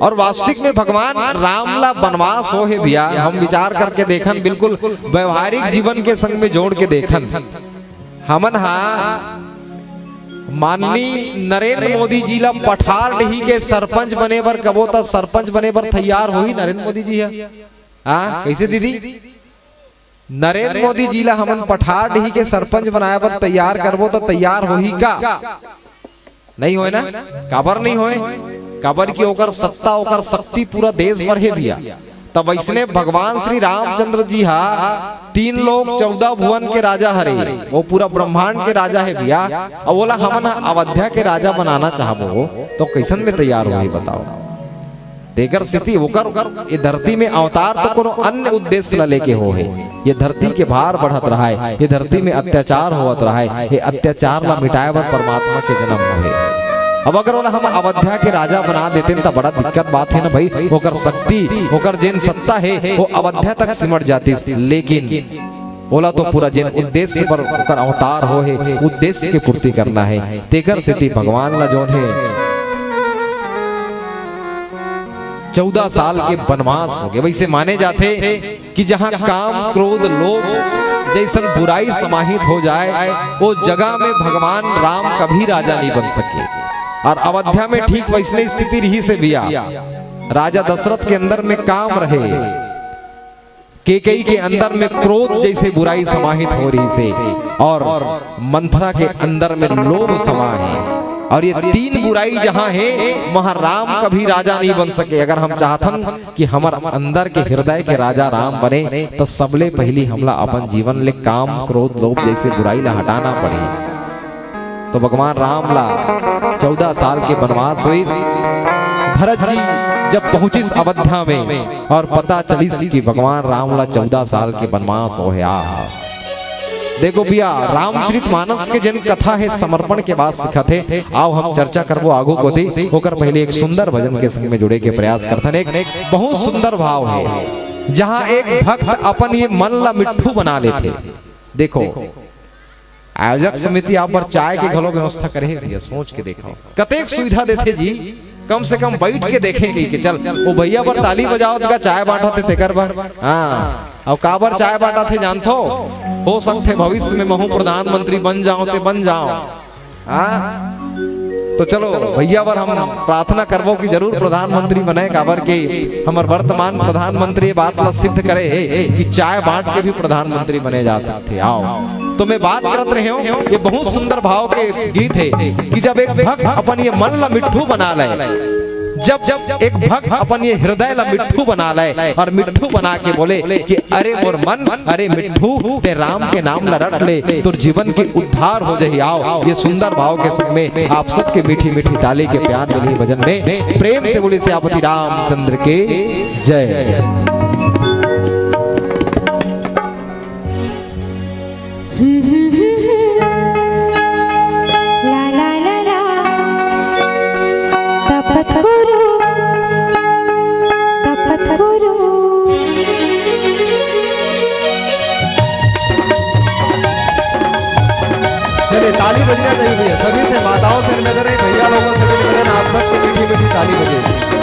और वास्तविक में भगवान राम ला बनवास हो हे भैया, हम विचार करके देखन, बिल्कुल व्यवहारिक जीवन के संग में जोड़ के देखन। हमन हा माननीय नरेंद्र मोदी जी ला पठार डीही के सरपंच बने बर कबो, त सरपंच बने बर तैयार होही नरेंद्र मोदी जी ह? हाँ, कैसे दीदी? नरेंद्र मोदी जी ला हमन पठार डीही के सरपंच बनाए बर तैयार करबो, त तैयार होही का? नहीं होय ना। काबर नहीं होय? काबर कि ओकर सत्ता, ओकर शक्ति पूरा देश भर हे भैया। तब वैसने भगवान श्री रामचंद्र जी हा तीन लोक चौदह भुवन के राजा हरे, वो पूरा ब्रह्मांड के राजा हे भैया। अब ओला हमन ह अवध्या के राजा बनाना चाहबो, तो कैसन में तैयार होही बताओ? तेकर सेती ओकर ये धरती में अवतार तो कोनो अन्य उद्देश्य ला लेके हो हे। ये धरती के भार बढ़त रहाय, ये धरती में अत्याचार होवत रहाय, ये अत्याचार ला मिटाए बर परमात्मा के जन्म हो हे। अब अगर ओला हम अवध्या के राजा बना देतेन, त बड़ा दिक्कत बात हे ना भाई। ओकर शक्ति, ओकर जेन सत्ता हे, वो अवध्या तक सिमट जातिस। लेकिन ओला तो पूरा जेन उद्देश्य बर ओकर अवतार हो हे, उद्देश्य के पूर्ति करना हे। तेकर सेती भगवान ला जोन हे चौदह साल के बनवास हो गे। वैसे माने जाथे कि जहाँ काम, क्रोध, लोभ जैसन बुराई समाहित हो जाए, वो जगह में भगवान राम कभी राजा नहीं बन सके। और अवध्या में ठीक वैसने स्थिति रहिस हे भैया। राजा दशरथ के अंदर में काम रहे, केकई के अंदर में क्रोध जैसे बुराई समाहित हो रहिस हे, और मंथरा के अंदर में लोभ समा हे। और ये तीन बुराई जहाँ हे, वहाँ राम कभी राजा नहीं बन सके। अगर हम चाहथन कि हमर अंदर के हृदय के राजा राम बने, त सबले पहिली हमला अपन जीवन ले काम, क्रोध, लोभ जैसे बुराई ला हटाना पड़ही। तो भगवान राम ला चौदह साल के बनवास होइस। भरत जी जब पहुंचिस अवध्या में और पता चलिस कि भगवान राम ला चौदह साल के बनवास हो हे। आ देखो भैया, रामचरित मानस के जेन कथा हे, समर्पण के बात सिखाथे। आओ हम चर्चा करबो आगू कोती, ओकर पहले एक सुंदर भजन के संग में जुड़े के प्रयास करथन। एक बहुत सुंदर भाव हे, जहाँ एक भक्त अपन ये मन ला मिट्ठू बना लेथे। देखो, आयोजक समिति आप बर चाय के घलो व्यवस्था करे हे भैया, सोच के देखो, कतेक सुविधा देथे जी। कम से कम बैठ के देखे कहि के, चल, वो भैया बर ताली बजावत का चाय बांटत हे तेकर बर। हाँ, अउ काबर चाय बांटत हे जानथो? हो सकथे भविष्य में महू प्रधानमंत्री बन जाओ ते बन जाओ। हाँ, तो चलो भैया बर हम प्रार्थना करबो कि जरूर प्रधानमंत्री बने, काबर के हमर वर्तमान प्रधानमंत्री ये बात ला सिद्ध करे हे कि चाय बांट के भी प्रधानमंत्री बने जा सकथे। आओ, तो मैं बात करत रहे हूँ, ये बहुत सुंदर भाव के गीत हे कि जब एक भक्त अपन ये मन ला मिट्ठू बना ले, जब जब एक भक्त अपन ये हृदय ला मिट्ठू बना ले और मिट्ठू बना के बोले कि अरे मोर मन, अरे मिट्ठू, ते राम के नाम ला रट ले, तोर जीवन के उद्धार हो जाही। आओ, ये सुंदर भाव के संग में आप सबके मीठी मीठी ताली के प्यार मिली भजन में। प्रेम से बोले सियापति रामचंद्र के जय। ला ला ला ला। तपत कुरु, तपत कुरु। चलिए, ताली बजना चाहिए भैया, सभी से, माताओं से निवेदन है, भैया लोगों से भी निवेदन, आप सबसे मीठी मीठी ताली बजे।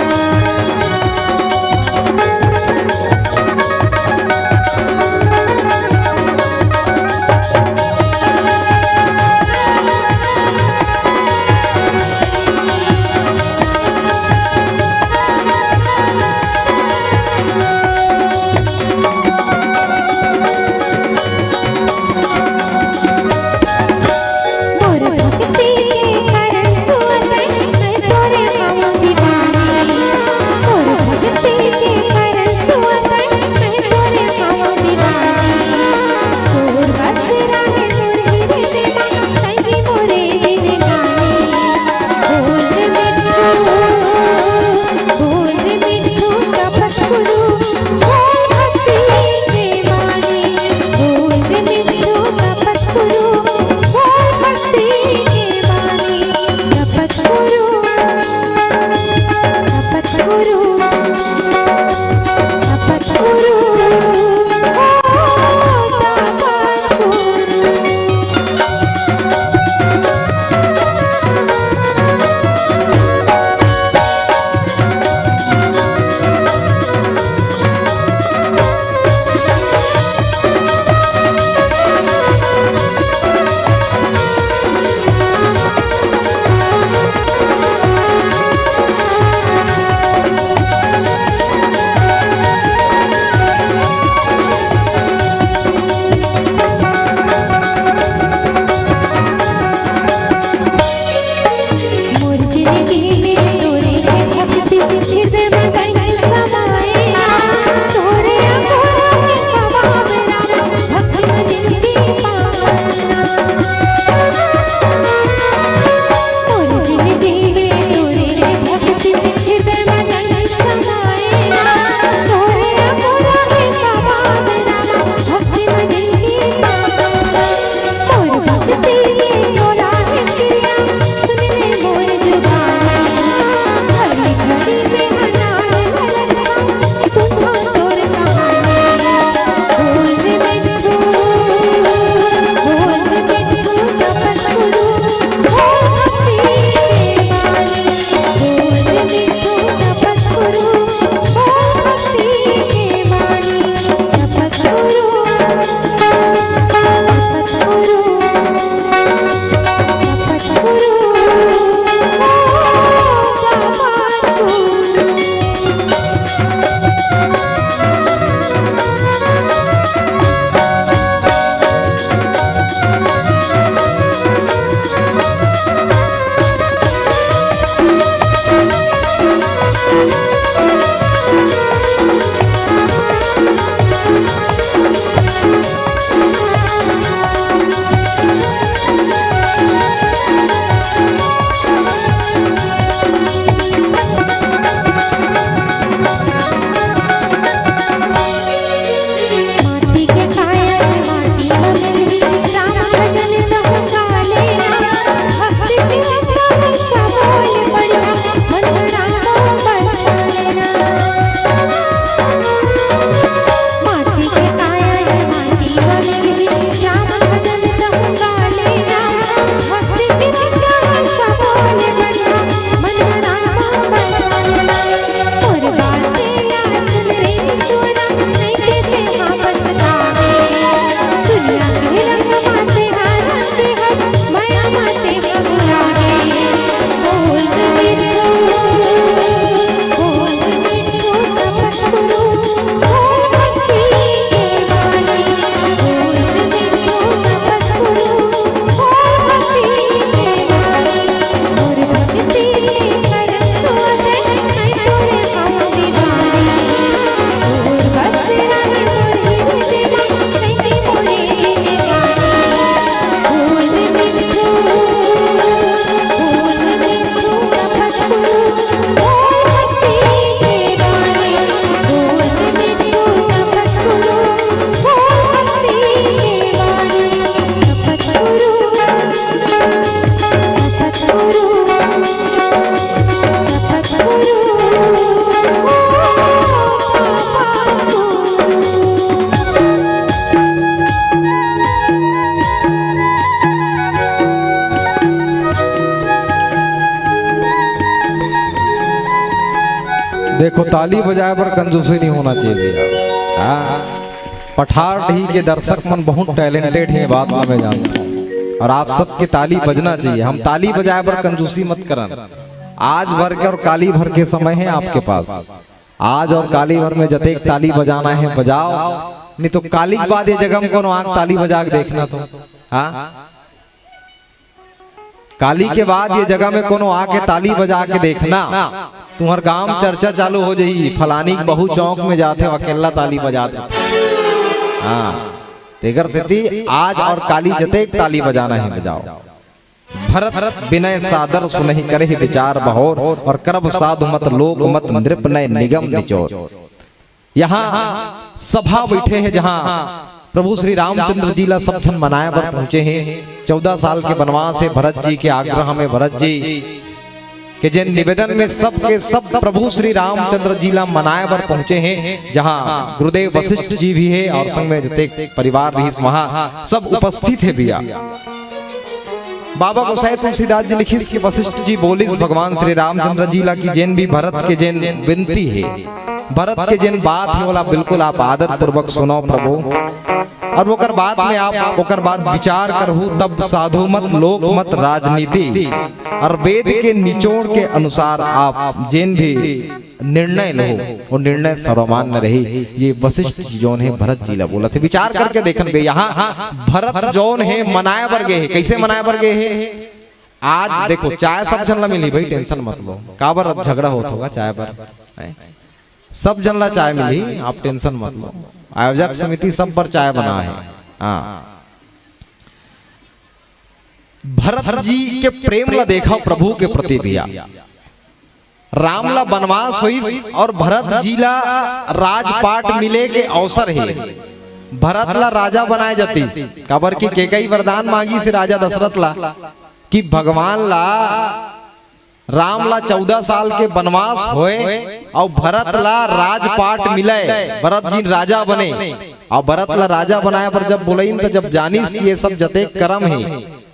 को ताली बजाए बर कंजूसी नहीं होना चाहिए भैया। हाँ, पठार ढी के दर्शक मन बहुत टैलेंटेड हे, बात ला मैं जानता हूँ। और आप सबके ताली बजना चाहिए। हम ताली बजाए बर कंजूसी मत करन। आज भर के और काली भर के समय है आपके पास। आज और काली भर में जतेक ताली बजाना है बजाओ, नहीं तो काली के बाद ये जगह में कोनो आके ताली बजा के देखना तो। हाँ, काली के बाद ये जगह में कोनो आके ताली बजा के देखना, तुम्हर गांव में चर्चा चालू हो जाही, फलानी के बहू चौक में जाथे, अकेला ताली बजाथे। हाँ, तेकर सेती आज और काली जतेक ताली बजाना है बजाओ। भरत विनय सादर सुनहि करहि विचार बहोर, और करब साधु मत लोक मत नृप नय निगम निचोर। यहाँ सभा बैठे हैं, जहाँ प्रभु श्री रामचंद्र जी ला सब झन मनाए बर पहुंचे हैं। चौदह साल के वनवास है, भरत जी के आग्रह में, भरत जी के जेन निवेदन में सब के सब प्रभु श्री रामचंद्र जी ला मनाए बर पहुंचे हैं, जहाँ गुरुदेव वशिष्ठ जी भी है और संग में जतेक परिवार रहिस वहाँ सब उपस्थित है भैया। बाबा गोसाई तुलसीदास जी लिखिस कि वशिष्ठ जी बोलिस भगवान श्री रामचंद्र जी ला कि जेन भी भरत के जेन विनती है, भरत के जेन बात है, ओला बिल्कुल आप आदर पूर्वक सुनो प्रभु। और ओकर बाद में आप ओकर बाद विचार करहु, तब साधु मत लोक मत राजनीति और वेद के निचोड़ के अनुसार आप जेन भी निर्णय लो, वो निर्णय सर्वमान्य रही। ये वशिष्ठ जी जौन है भरत जी ला बोलथे, विचार करके देखन बे। यहाँ भरत जौन है मनाए बर गे है, कैसे मनाए बर गे है? आज देखो, चाय सब झन ला मिली भाई, टेंशन मत लो। काबर अब झगड़ा होत होगा चाय बर, हैं? सब झन ला चाय मिली, आप टेंशन मत लो। आयोजक समिति सब बर चाय बना है। हाँ, भरत जी के प्रेम ला देखा प्रभु के प्रति भैया। राम ला बनवास होइस और भरत जी ला राजपाट मिले के अवसर हे। भरत ला राजा बनाए जातिस, काबर कि केकई वरदान मांगिस राजा दशरथ ला कि भगवान ला, राम ला चौदह साल के बनवास होए और भरत ला राजपाट मिले, भरत जी राजा बने। और भरत ला राजा बनाए बर जब बोलइन त जब जानिस कि ये सब जतेक करम हे,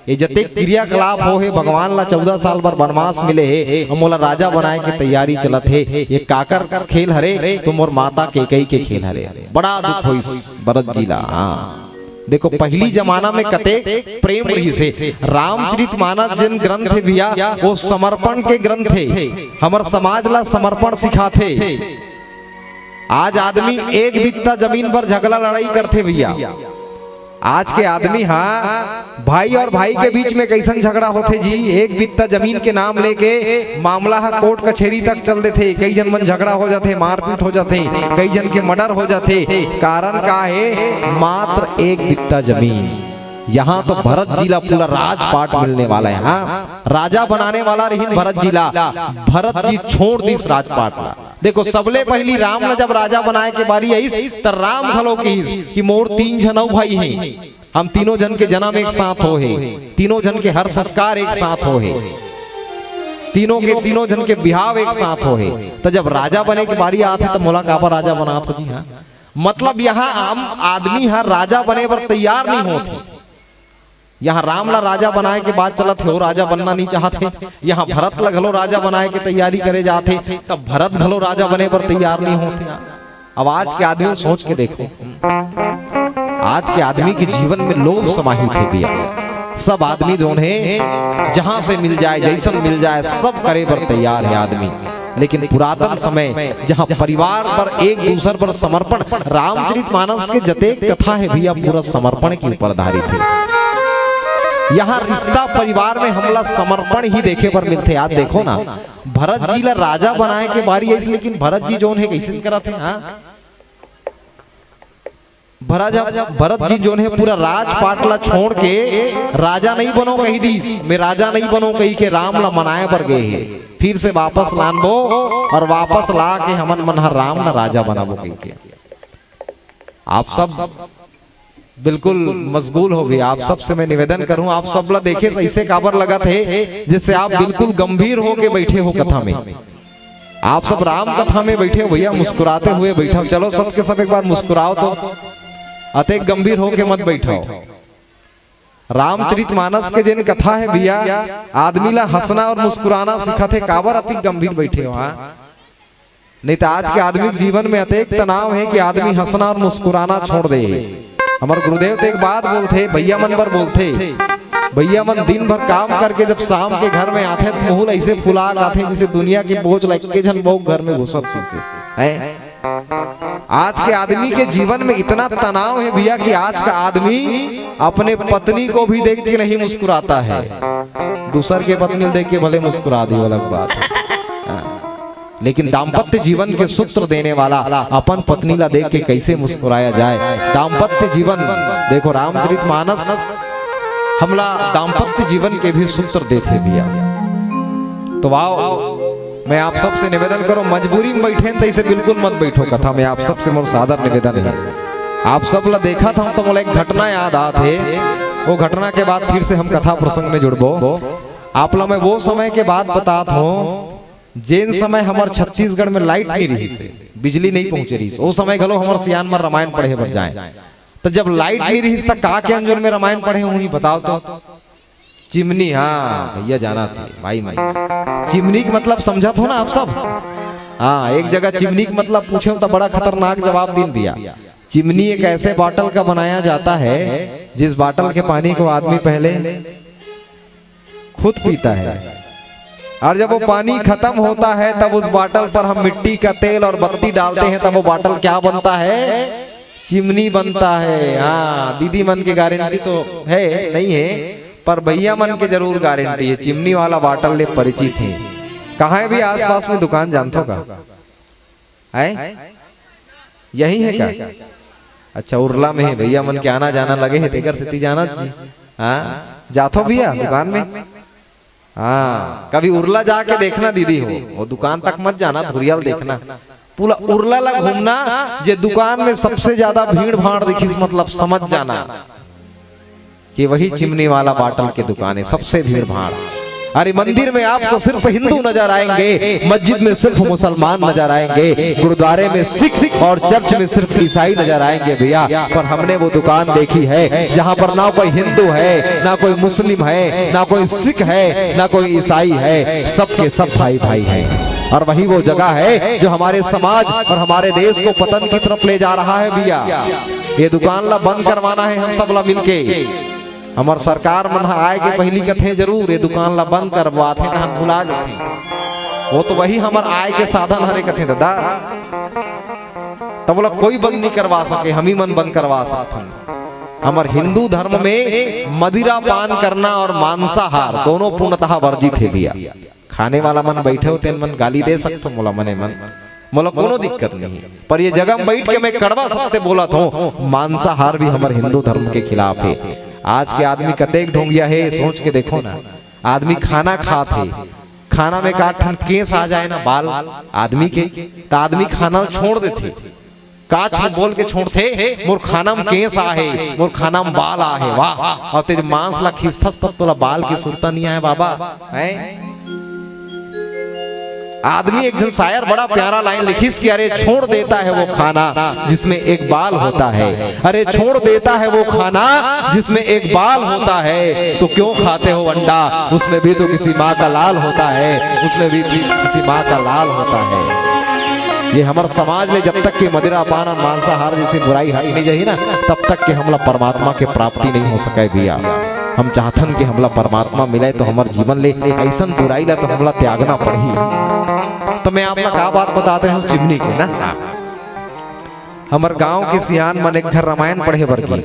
ये जतेक क्रियाकलाप हो हे, भगवान ला चौदह साल बर बनवास मिले हे, अउ मोला राजा बनाए के तैयारी चलत हे, ये काकर खेल हरे? तो मोर माता केकई के खेल हरे। बड़ा दुख होइस भरत जी ला। हाँ, देखो, पहली जमाना में कते प्रेम रहिस हे। रामचरित मानस जेन ग्रंथ हे भैया, वो समर्पण के ग्रंथ हे, हमर समाज ला समर्पण सिखाथे। आज आदमी एक बित्ता जमीन पर झगड़ा लड़ाई करथे भैया। आज के आदमी हा भाई और भाई के बीच में कैसन झगड़ा होथे जी, एक बित्ता जमीन के नाम लेके मामला हा कोर्ट कचेरी तक चल देथे, कई झन मन झगड़ा हो जाथे, मारपीट हो जाथे, कई झन के मर्डर हो जाथे। कारण का हे? मात्र एक बित्ता जमीन। यहाँ तो भरत जी ला पूरा राजपाट मिलने वाला है। हाँ, राजा बनाने वाला रहिन भरत जी ला, भरत जी छोड़ दिस राजपाट ला। देखो, सबले पहली राम ला जब राजा बनाए के बारी आइस, त राम घलो कहिस कि मोर तीन झन अउ भाई हे, हम तीनों झन के जन्म एक साथ हो हे, तीनों झन के हर संस्कार एक साथ हो हे, तीनों के, तीनों झन के बिहाव एक साथ हो हे। त जब राजा बने के बारी आथे, त मोला काबर राजा बनात हो जी? हाँ, मतलब, यहाँ आम आदमी हर राजा बने बर तैयार नहीं होत हे। यहाँ राम ला राजा बनाए के बात चलत हे, वो राजा बनना नहीं चाहत हे। यहाँ भरत ला घलो राजा बनाए के तैयारी करे जात हे, तब भरत घलो राजा बने बर तैयार नहीं होत हे। अब आज के आदमी सोच के देखो, आज के आदमी के जीवन में लोभ समाहित हे भैया। सब आदमी जोन हे, जहां से मिल जाए, जैसन मिल जाए, सब करे बर तैयार हे आदमी। लेकिन पुरातन समय, जहाँ परिवार पर एक दूसर पर समर्पण, रामचरित मानस के जतेक कथा हे भैया, पूरा समर्पण के ऊपर आधारित हे। यहाँ रिश्ता परिवार में हमला समर्पण ही देखे बर मिलथे। याद देखो ना, भरत जी ला राजा बनाए के बारी आइस, लेकिन भरत जी जोन हे, कैसे करत हे? हाँ, भरा जब भरत जी जोन हे पूरा राजपाट ला छोड़ के राजा नहीं बनो कही दीस, मैं राजा नहीं बनो कही के राम ला मनाए बर गए हे, फिर से वापस लानबो और वापस ला के हमन मन हर राम ला राजा बनाबो कही के। आप सब बिल्कुल मशगूल हो गए। आप सब से मैं निवेदन करूं, आप सब ला देखे से ऐसे काबर लगत हे जैसे आप बिल्कुल गंभीर होके बैठे हो कथा में। आप सब राम कथा में बैठे हो भैया, मुस्कुराते हुए बैठो। चलो, सबके सब एक बार मुस्कुराओ तो, अतेक गंभीर होके मत बैठो। रामचरित मानस के जेन कथा हे भैया, आदमी ला हंसना और मुस्कुराना सिखाथे। काबर अति गंभीर बैठे हो? हाँ, नहीं तो आज के आदमी के जीवन में अतेक तनाव हे कि आदमी हंसना और मुस्कुराना छोड़ दे हे। हमर गुरुदेव तो एक बात बोलथे, भैया मन बर बोलथे, भैया मन दिन भर काम करके जब शाम के घर में आथे तो मुंह ल ऐसे फुला के आथे जैसे दुनिया के बोझ ल एके झन बहू घर में घुसत तइसे। हैं? आज के आदमी के जीवन में इतना तनाव हे भैया कि आज का आदमी अपने पत्नी को भी देख के नहीं मुस्कुराता है, दूसर के पत्नी ल देख के भले मुस्कुरा दी, वो अलग बात है। हाँ। लेकिन दाम्पत्य जीवन के सूत्र देने वाला अपन पत्नी ला देख के कैसे मुस्कुराया जाए। दाम्पत्य जीवन, देखो रामचरित मानस हमला दाम्पत्य जीवन के भी सूत्र देथे भैया। तो आओ, मैं आप सबसे निवेदन करो, मजबूरी में बैठे हैं तो ऐसे बिल्कुल मत बैठो कथा में, आप सबसे मोर सादर निवेदन है। आप सब ला देखत हूं तो मोला एक घटना याद आत हे, वो घटना के बाद फिर से हम कथा प्रसंग में जुड़बो। आप ला मैं वो समय के बात बतात हूं जेन समय हमर छत्तीसगढ़ में लाइट नहीं रहिस हे, बिजली नहीं पहुंचे रहिस, ओ समय घलो हमर सियान मन रामायण पढ़े बर जाए। त जब लाइट नहीं रहिस त का के अंजोर में रामायण पढ़े होही बताओ तो? चिमनी, हाँ भैया जाना थे भाई मैं। चिमनी के मतलब समझत हो ना आप सब? हाँ, एक जगह चिमनी के मतलब पूछे त बड़ा खतरनाक जवाब दिन भैया। चिमनी एक ऐसे बॉटल का बनाया जाता है जिस बॉटल के पानी को आदमी पहले खुद पीता है और जब वो पानी खत्म होता है तब उस बॉटल पर हम मिट्टी का तेल और बत्ती डालते हैं, तब वो बॉटल क्या बनता है? चिमनी बनता है। हाँ, दीदी मन के गारंटी तो है नहीं है, पर भैया मन के जरूर गारंटी है, चिमनी वाला बॉटल ले परिचित है। कहाँ भी आसपास में दुकान जानथो का? है? यही है का? अच्छा, उरला में है, भैया मन के आना जाना लगे है, तेकर सेती जाना जी। हाँ, जाथो भैया दुकान में। हाँ, कभी उरला जाके देखना दीदी हो, वो दुकान तक मत जाना, धुरियाल देखना। पूरा उरला ला घूमना, जे दुकान में सबसे ज्यादा भीड़ भाड़ दिखिस, मतलब समझ जाना कि वही चिमनी वाला बॉटल के दुकान है, सबसे भीड़ भाड़। अरे, मंदिर में आपको सिर्फ हिंदू नजर आएंगे, मस्जिद में सिर्फ मुसलमान नजर आएंगे, गुरुद्वारे में सिख और चर्च में सिर्फ ईसाई नजर आएंगे भैया। पर हमने वो दुकान देखी है जहां पर ना कोई हिंदू है, ना कोई मुस्लिम है, ना कोई सिख है, ना कोई ईसाई है, सबके सब भाई भाई हैं। और वही वो जगह है जो हमारे समाज और हमारे देश को पतन की तरफ ले जा रहा है भैया। ये दुकान ला बंद करवाना है हम सब ला मिलके। हमर सरकार मन ह आए के पहिली कथे जरूर, ये दुकान ला बंद करवाथे, तहन भुला जाथे। वो तो वही हमर आय के साधन हरे कथे दादा, तब ओला कोई बंद नहीं करवा सके, हम ही मन बंद करवा सकथन। हमर हिंदू धर्म में मदिरा पान करना और मांसाहार दोनों पूर्णतः वर्जित हे भैया। खाने वाला मन बैठे हो तेन मन गाली दे सकथो मोला, मने मन मोला कोनो दिक्कत नहीं, पर ये जगह में बैठ के मैं कड़वा सत्य बोलत हूँ, मांसाहार भी हमर हिंदू धर्म के खिलाफ है। आज के आदमी कतेक ढोंगिया है, ये सोच के देखो ना। आदमी खाना खात है, खाना में का ठन केस आ जाए ना, बाल आदमी के, त आदमी खाना छोड़ देथे। का छो बोल के छोड़थे, "मोर खाना में केस आहे, मोर खाना में बाल आहे।" वाह, और तेज मांस ला खींचथस तब तोला बाल की सुरता नहीं आए बाबा, हैं? आदमी एक झन शायर बड़ा प्यारा लाइन लिखिस कि अरे छोड़ देता है वो खाना जिसमें एक बाल होता है, अरे छोड़ देता है वो खाना जिसमें एक बाल होता है, तो क्यों खाते हो अंडा, उसमें भी तो किसी माँ का लाल होता है, उसमें भी किसी माँ का लाल होता है। ये हमर समाज ले जब तक के मदिरा पान और मांसाहार जैसी बुराई हट नहीं जाही ना, तब तक के हमला परमात्मा के प्राप्ति नहीं हो सके भैया। हम चाहथन कि हमला परमात्मा मिले तो हमर जीवन ले ऐसन बुराई ला तो हमला त्यागना पड़ही। तो मैं आप ला का बात बतात रहे हूँ चिमनी के ना, हमर गांव के सियान मन एक घर रामायण पढ़े बर गे।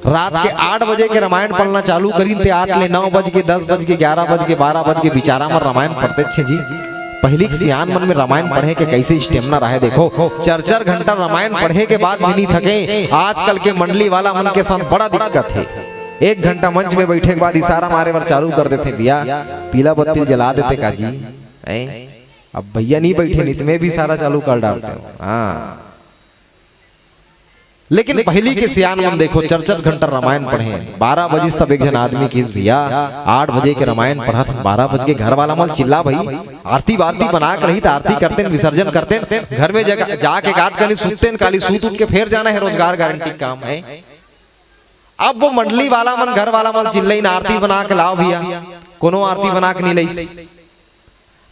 रात के आठ बजे के रामायण पढ़ना चालू करिन ते आठ ले नौ बज के, दस बज के, ग्यारह बज के, बारह बज के, बिचारा मन रामायण पढ़ते छे जी। पहिली के सियान मन में रामायण पढ़े के कैसे स्टेमिना रहे देखो, चार चार घंटा रामायण पढ़े के बाद भी नहीं थके। आजकल के मंडली वाला मन के साथ बड़ा दिक्कत है, एक घंटा मंच में बैठे के बाद इशारा मारे बर चालू कर देथे, "भैया पीला बत्ती जला देते का जी?" हैं? अब भैया नहीं बैठे, नहीं तो मैं भी इशारा चालू कर डालता हूँ। हाँ, लेकिन पहिली के सियान मन देखो, चार चार घंटा रामायण पढ़े, बारह बजिस तब एक झन आदमी किस, "भैया आठ बजे के रामायण पढ़त हन, बारह बज के घर वाला मन चिल्ला भाई, आरती वारती बना के रही त आरती करतेन, विसर्जन करतेन, घर में जगा जाके गात कनी सुततेन, काली सूत उठ के फेर जाना है, रोजगार गारंटी काम है।" अब वो मंडली वाला मन, घर वाला मन चिल्लाइन, "आरती बना के लाओ भैया।" कोनो आरती बना के नहीं लइस।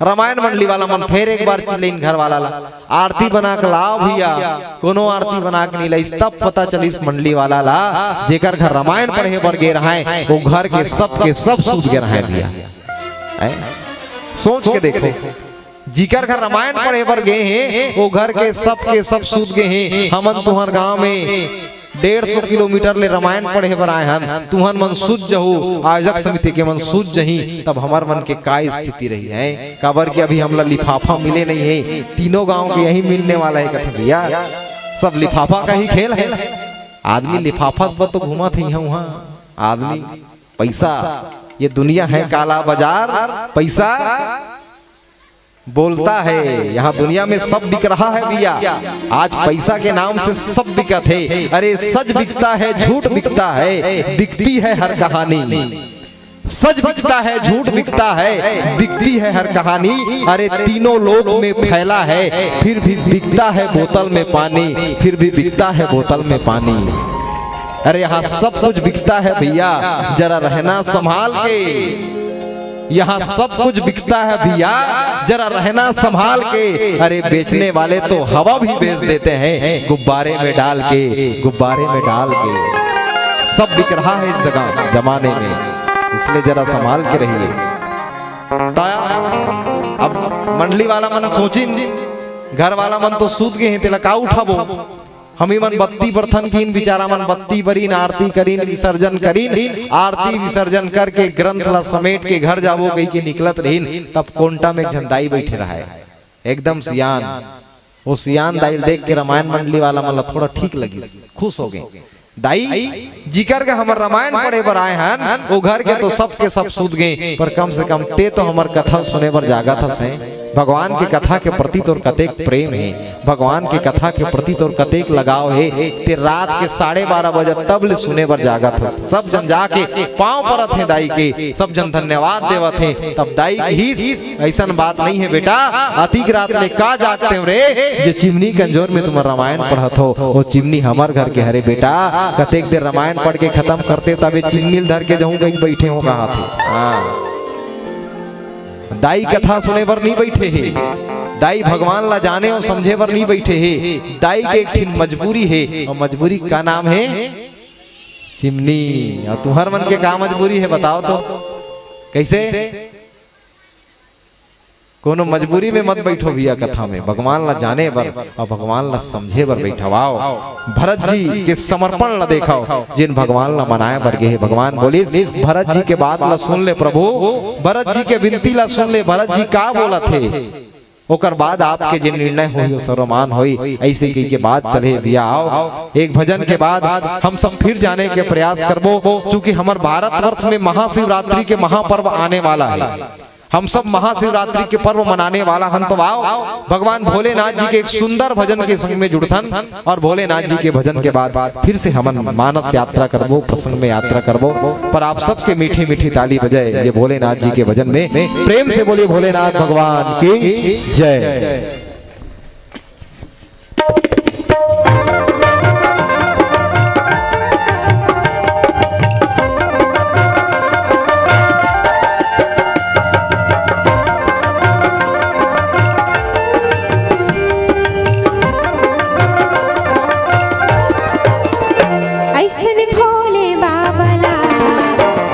रामायण मंडली वाला मन फेर एक बार चिल्लाइन घर वाला ला, "आरती बना के लाव भइया।" कोनो आरती बना के नइ लाइस। तब पता चलिस मंडली वाला ला, जेकर घर रामायण पढ़े बर गे रहय, वो घर के सब के सब सूत गे रहय भइया। हैं? सोच के देखो, जिकर घर रामायण पढ़े बर गे हे, वो घर के सब के सब सूत गे हे। हमन तुंहर गांव में डेढ़ सौ किलोमीटर ले रामायण पढ़े बर आए हन, तुंहर मन सूत जहू, आयोजक समिति के मन सूत जही, तब हमर मन के का स्थिति रही है? काबर कि अभी हमला लिफाफा मिले नइ हे, तीनों गांव के यही मिलने वाला हे, कथे भइया, सब लिफाफा का ही खेल हे। आदमी लिफाफा बर तो घूमत हे इहाँ उहाँ, आदमी पैसा, ये दुनिया है काला बाजार, पैसा बोलता है, यहाँ दुनिया में सब बिक रहा है भइया। आज पैसा के नाम से सब बिकत हे। अरे, सच बिकता है, झूठ बिकता है, बिकती है हर कहानी। सच बिकता है, झूठ बिकता है, बिकती है हर कहानी। अरे, तीनों लोक में फैला है, फिर भी बिकता है बोतल में पानी, फिर भी बिकता है बोतल में पानी। अरे, यहाँ सब कुछ बिकता है भइया, जरा रहना संभाल के। यहाँ सब कुछ बिकता है भइया, जरा रहना संभाल के। अरे, बेचने वाले तो हवा भी बेच देते हैं गुब्बारे में डाल के, गुब्बारे में डाल के। सब बिक रहा है इस जगह, जमाने में, इसलिए जरा संभाल के रहिए। ता अब मंडली वाला मन सोचिन, घर वाला मन तो सूत गे हे, तेला का उठाबो? हमी मन बत्ती बरथन किन, बिचारा मन बत्ती बरिन, आरती करिन, विसर्जन करिन, आरती विसर्जन करके ग्रंथ ला समेट के घर जाबो कहिके निकलत रहिन, तब कोंटा में एक झन दाई बइठे रहय, एकदम सियान। वो सियान दाई ल देख के रामायण मंडली वाला मन ला थोड़ा ठीक लगिस, खुश हो गे। दाई, जिकर के हमर रामायण पढ़े बर आए हन, वो घर के तो सब के सब सूत गे, पर कम से कम ते तो हमर कथा सुने बर जागत हस। भगवान के कथा के प्रति तोर कतेक प्रेम हे, भगवान के कथा के प्रति तोर कतेक लगाव हे, ते रात के साढ़े बारह बजे तब ले सुने बर जागत हस। सब जन जाके पाँव परत हे दाई के, सब जन धन्यवाद देवत हे। तब दाई कहिस, "अइसन बात नइ हे बेटा, अतिक रात ले का जागते हो रे, जे चिमनी के अंजोर में तुमन रामायण पढ़त हो, वो चिमनी हमर घर के हरे बेटा, कतेक देर रामायण पढ़ के खतम करते, तब ये चिमनी ल धर के जाहूं कहिके बइठे हो," कहाथे। हाँ। दाई कथा सुने बर नइ बइठे हे, दाई भगवान ला जाने अउ समझे बर नइ बइठे हे, दाई के एक ठिन मजबूरी हे, अउ मजबूरी का नाम हे? चिमनी। अउ तुंहर मन के का मजबूरी हे, बताव तो, कइसे? कोनो मजबूरी में मत बइठो भइया कथा में, भगवान ला जाने बर अउ भगवान ला समझे बर बइठव। आव, भरत जी के समर्पण ला देखव, जेन भगवान ला मनाए बर गे हे। भगवान बोलिस, "भरत जी के बात ला सुन ले प्रभु, भरत जी के विनती ला सुन ले, भरत जी का बोलत हे, ओकर बाद आपके जे निर्णय होही, वो सर्वमान होही।" अइसे कहिके बात चले भइया। आव, एक भजन के बाद हम सब फिर जाने के प्रयास करबो, चूंकि हमर भारतवर्ष में महाशिवरात्रि के महापर्व आने वाला हे। हम सब महाशिवरात्रि के पर्व मनाने वाला हन, तो आव, भगवान भोलेनाथ जी के एक सुंदर भजन के संग में जुड़थन अउ भोलेनाथ जी के भजन के बाद फिर से हमन मानस यात्रा करबो, प्रसंग में यात्रा करबो। पर आप सबके मीठी मीठी ताली बजे ये भोलेनाथ जी के भजन में। प्रेम से बोलिए भोलेनाथ भगवान की जय। अइसने भोले बाबा ला,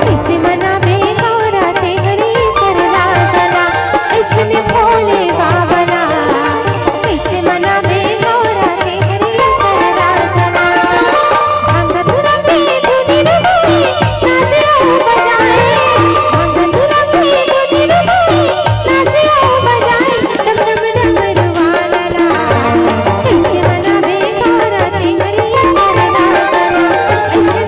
कइसे मनाबे गौरा तेहरी सरदार ला। अइसने भोले बाबा ला, कइसे मनाबे गौरा तेहरी सरदार ला। भांग धतूरा के धुनी डुबोई, नाचे अउ बजाए। भांग धतूरा के धुनी डुबोई, नाचे अउ बजाए। डम डम डमरू वाला ला, कइसे मनाबे गौरा तेहरी सरदार ला। अइसे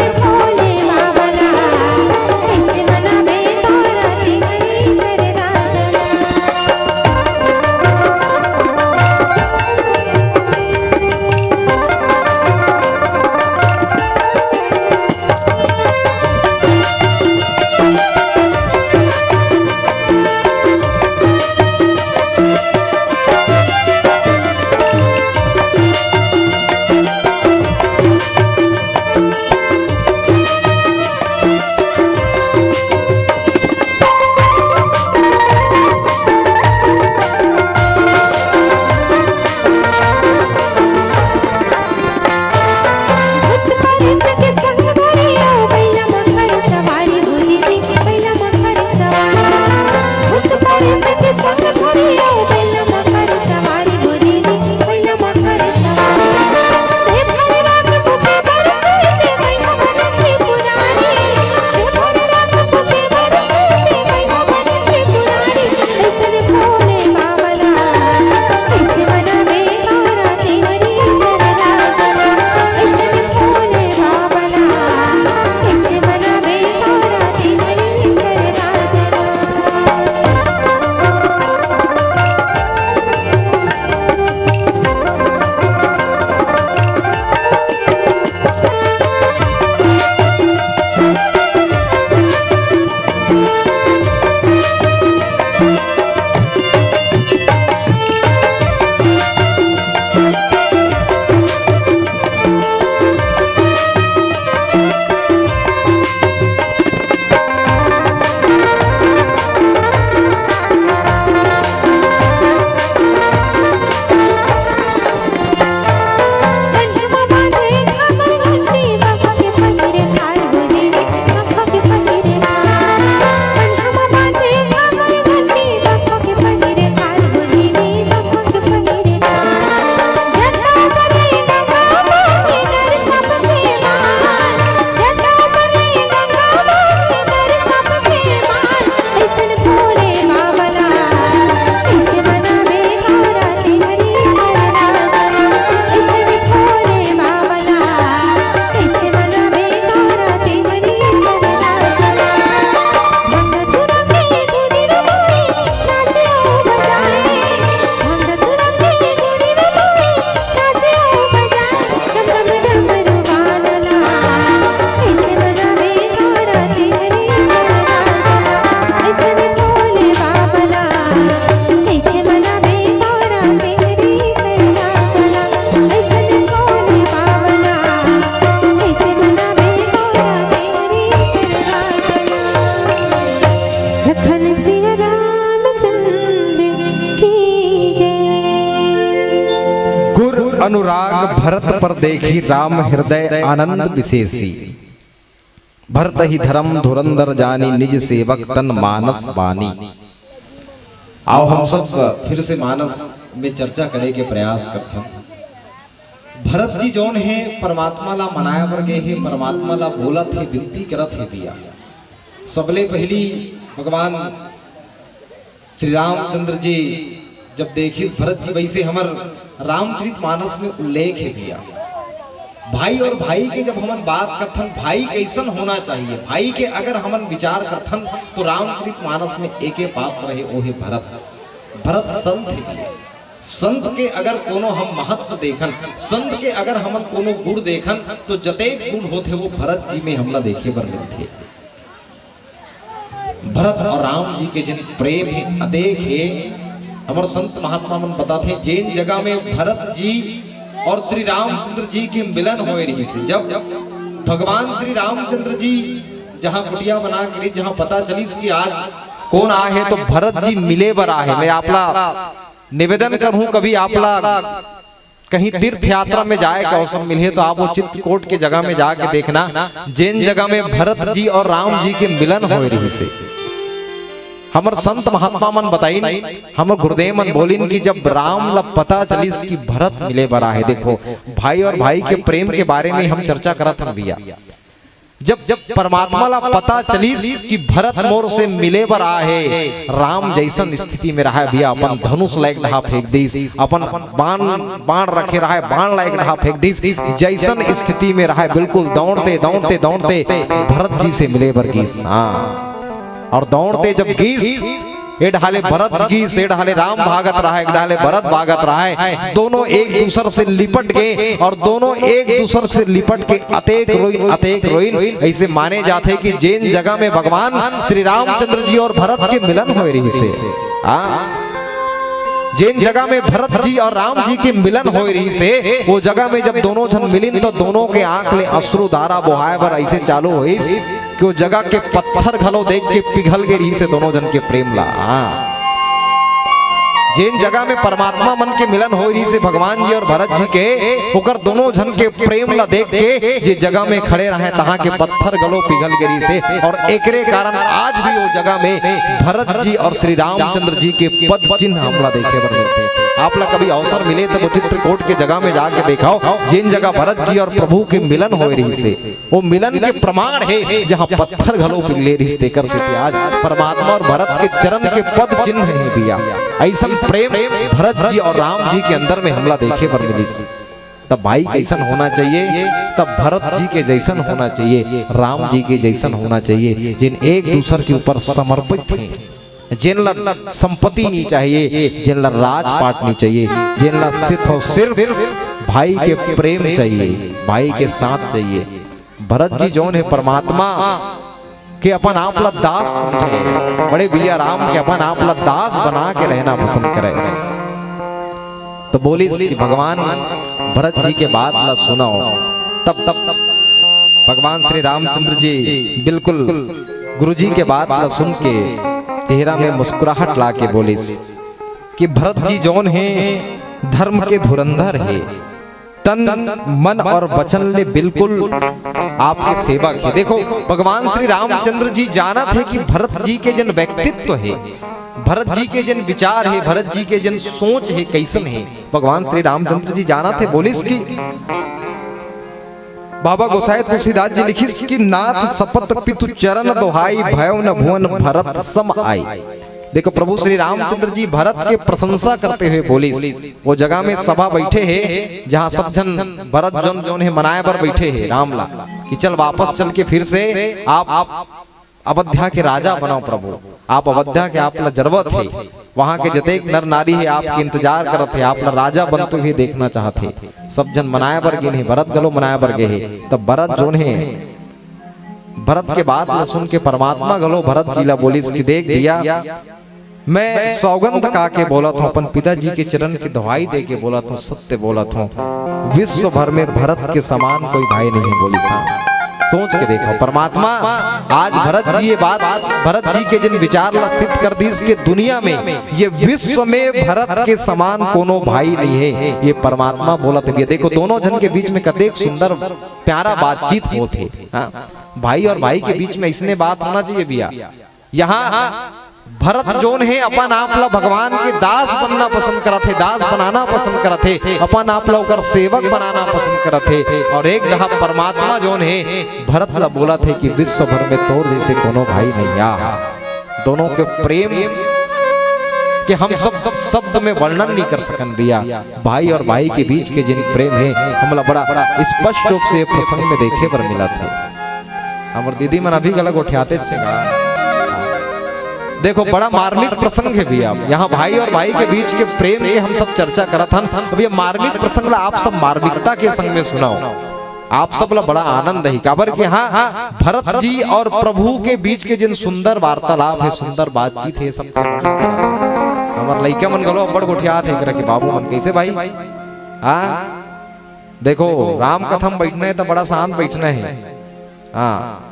अनुराग भरत पर देखी राम हृदय आनंद विशेषी। भरत ही धर्म धुरंधर जानी निज सेवक तन मानस बानी। आओ हम सब फिर से मानस में चर्चा करे के प्रयास करथन। भरत जी जौन हे परमात्मा ला मनाए बर गे हे, परमात्मा ला बोलत हे, विनती करत हे भैया। सबले पहली भगवान श्री रामचंद्र जी जब देखिस भरत जी, वैसे हमर रामचरित मानस में उल्लेख हे भैया। भाई और भाई के जब हमन बात करथन, भाई कैसन होना चाहिए, भाई के अगर हमन विचार करथन तो रामचरित मानस में एके पात्र हे, ओ हे भरत। भरत संत हे भैया। संत के अगर कोनो हम महत्व देखन, संत के अगर हमन कोनो गुण देखन, तो जतेक गुण होथे वो भरत जी में हमला देखे बर मिलथे। भरत और राम जी के जिन प्रेम हे, अतेक हे। हमर संत महात्मा मन बताथे, जेन जगह में भरत जी और श्री रामचंद्र जी के मिलन होए रहिस हे, जब भगवान श्री रामचंद्र जी जहाँ कुटिया बना के रहिस, जहाँ पता चलिस कि आज कोन आए हे, तो भरत जी मिले बर आए हे। मैं आपला निवेदन करहूँ, कभी आपला कहीं तीर्थ यात्रा में जाए के अवसर मिलही तो आप वो चित्रकूट के जगह में जाके देखना, जेन जगह में भरत जी और राम जी के मिलन होए रहिस हे। हमर संत महात्मा मन बताइन, हमर गुरुदेव मन बोलिन कि जब राम ला पता चलिस कि भरत मिले बर आए हे, देखो भाई और भाई के प्रेम के बारे में हम चर्चा करत हन भैया। जब जब परमात्मा ला पता चलिस कि भरत मोर से मिले बर आए हे, राम जैसन स्थिति में रहे भैया, अपन धनुष ला एक डहा फेंक दिस, अपन बाण, बाण रखे रहे, बाण ला एक डहा फेंक दिस, जैसन स्थिति में रहे, बिल्कुल दौड़ते, दौड़ते, दौड़ते भरत जी से मिले बर गिस। हाँ, और दौड़ते जब गिस, ए डहा ले भरत गिस, ए डहा ले राम भागत रहे, एक डहा ले भरत भागत रहे। दोनों एक दूसर से लिपट गे और दोनों एक दूसर से लिपट के अतेक रोइन, अतेक रोइन। ऐसे माने जाथे कि जेन जगह में भगवान श्री रामचंद्र जी और भरत के मिलन होए रहिस हे, हाँ, जेन जगह में भरत जी और राम जी के मिलन होए रहिस हे, वो जगह में जब दोनों झन मिलिन तो दोनों के आंख ले अश्रु धारा बोहाए बर ऐसे चालू होइस कि वो जगह के पत्थर घलो देख के पिघल गे रहिस हे दोनों झन के प्रेम ला। हाँ। जेन जगह में परमात्मा मन के मिलन होए रहिस हे भगवान जी और भरत जी के, ओकर दोनों झन के प्रेम ला देख के जे जगह में खड़े रहे, तहाँ के पत्थर घलो पिघल गे रहिस हे। और एकरे कारण आज भी वो जगह में भरत जी और श्री रामचंद्र जी के पद चिन्ह हमला देखे बर मिलथे। आप ला कभी अवसर मिले तो वो चित्रकूट के जगह में जाके देखाओ, जेन जगह भरत जी और प्रभु के मिलन होए रहिस हे। वो मिलन के प्रमाण हे, जहाँ पत्थर घलो पिघले रहिस, तेकर सेती आज परमात्मा और भरत के चरण के पद चिन्ह हे भैया। ऐसन प्रेम भरत जी और राम जी के अंदर में हमला देखे बर मिलिस। तब भाई कैसन होना चाहिए? तब भरत जी के जैसन होना चाहिए, राम जी के जैसन होना चाहिए, जेन एक दूसर के ऊपर समर्पित हे, जेन ला संपत्ति नहीं चाहिए, जेन ला राजपाट नहीं चाहिए, जेन ला सिर्फ और सिर्फ भाई के प्रेम चाहिए, भाई के साथ चाहिए। भरत जी जौन हे परमात्मा के अपन आप ला दास समझे, बड़े भैया राम के अपन आप ला दास बना के रहना पसंद करे। तो बोलिस कि भगवान भरत जी के बात ला सुनव। तब तब भगवान श्री रामचंद्र जी बिल्कुल गुरु जी के बात ला सुन के चेहरा में मुस्कुराहट ला के बोलिस कि भरत जी जौन हे धर्म के धुरंधर हे, तन मन और वचन ले बिल्कुल आपके सेवक हे। देखो, भगवान श्री रामचंद्र जी जानत हे कि भरत जी के जन व्यक्तित्व हे, भरत जी के जन विचार हे, भरत जी के जन सोच हे, कैसन हे। भगवान श्री रामचंद्र जी जानत हे, बोलिस कि बाबा गोसाई तुलसीदास जी लिखिस कि नाथ सपत पितु चरण दोहाई, भयउ न भुवन भरत सम आई। देखो, प्रभु श्री रामचंद्र जी भरत के प्रशंसा करते हुए बोलिस, वो जगह में सभा बैठे हे, जहाँ सब झन भरत जौन जौन हे मनाए बर बैठे हे राम ला, कि चल वापस चल के फिर से आप अवध्या के राजा बनाओ प्रभु, आप अवध्या के आप ला जरूरत हे, वहाँ के जतेक नर नारी हे आपके इंतजार करत हे, आप ला राजा बनते हुए देखना चाहत हे। सब झन मनाए बर गे हे, भरत घलो मनाए बर गे हे। तब भरत जौन हे, भरत के बात ला सुन के परमात्मा घलो भरत जी ला बोलिस कि देख भैया, मैं सौगंध खा के बोलत हौं, अपन पिताजी के चरण के दोहाई दे के बोलत हौं, सत्य बोलत हौं, विश्व भर में भरत के समान कोई भाई नहीं हे, बोलिस। सोच के देखो, परमात्मा आज भरत जी ये बात, भरत जी के जिन विचार ला सिद्ध कर दीस के दुनिया में, ये विश्व में भरत के समान कोनो भाई नहीं है, ये परमात्मा बोलत हे भैया। देखो, दोनों झन के बीच में कतेक सुंदर प्यारा बातचीत होत हे। हाँ, भाई और भाई के बीच में इसने बात होना चाहिए भैया। यहाँ भरत जोन हे, अपन आप ला भगवान के दास बनना पसंद करत हे, दास बनाना पसंद करत हे, अपन आप ला ओकर सेवक बनाना पसंद करत हे, और एक दहा परमात्मा जोन हे, भरत ला बोलत हे कि विश्व भर में तोर जैसे कोनो भाई नहीं आ। दोनों के प्रेम के हम सब, सब शब्द में वर्णन नहीं कर सकन भैया। भाई और भाई के बीच के जिन प्रेम हे, हमला बड़ा स्पष्ट रूप से ये प्रसंग में देखे बर मिलत हे। हमर दीदी मन अभी घला गोठियाते चेगा। देखो, बड़ा मार्मिक प्रसंग हे भैया। यहाँ भाई और भाई के बीच के प्रेम के हम सब चर्चा करत हन। अब ये मार्मिक प्रसंग ला आप सब मार्मिकता के संग में सुनव। आप सब ला बड़ा आनंद ही, काबर कि हाँ, भरत जी और प्रभु के बीच के जिन सुंदर वार्तालाप हे, सुंदर बातचीत हे, सब हमर लइका मन घलो अब्बड़ गोठियात हे एकरा के, बाबू मन कैसे भाई? हाँ, देखो, राम कथा में बैठना हे त बड़ा शांत बैठना हे। हाँ,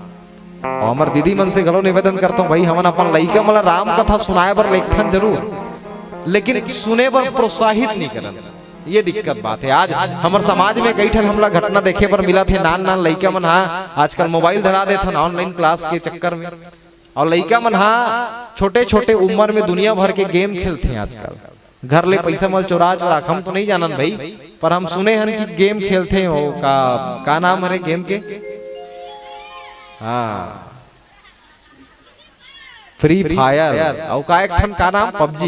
अउ हमर दीदी मन से घलो निवेदन करथंव भाई, हमन अपन लइका मन ला राम कथा सुनाए बर लेगथन जरूर, लेकिन सुने बर प्रोत्साहित नहीं करन। ये दिक्कत बात हे। आज हमर समाज में कई ठन हमला घटना देखे बर मिलत हे, नान नान लइका मन हा आजकल मोबाइल धरा देथन online class के चक्कर में, अउ लइका मन हा छोटे छोटे उम्र में दुनिया भर के game खेलथे आजकल। घर ले पैसा मन चोरा चोरा, हम तो नहीं जानन भाई, पर हम सुने हन कि game खेलथे हो का, का नाम हरे game के? हाँ, Free Fire, अउ का एक ठन का नाम, PUBG।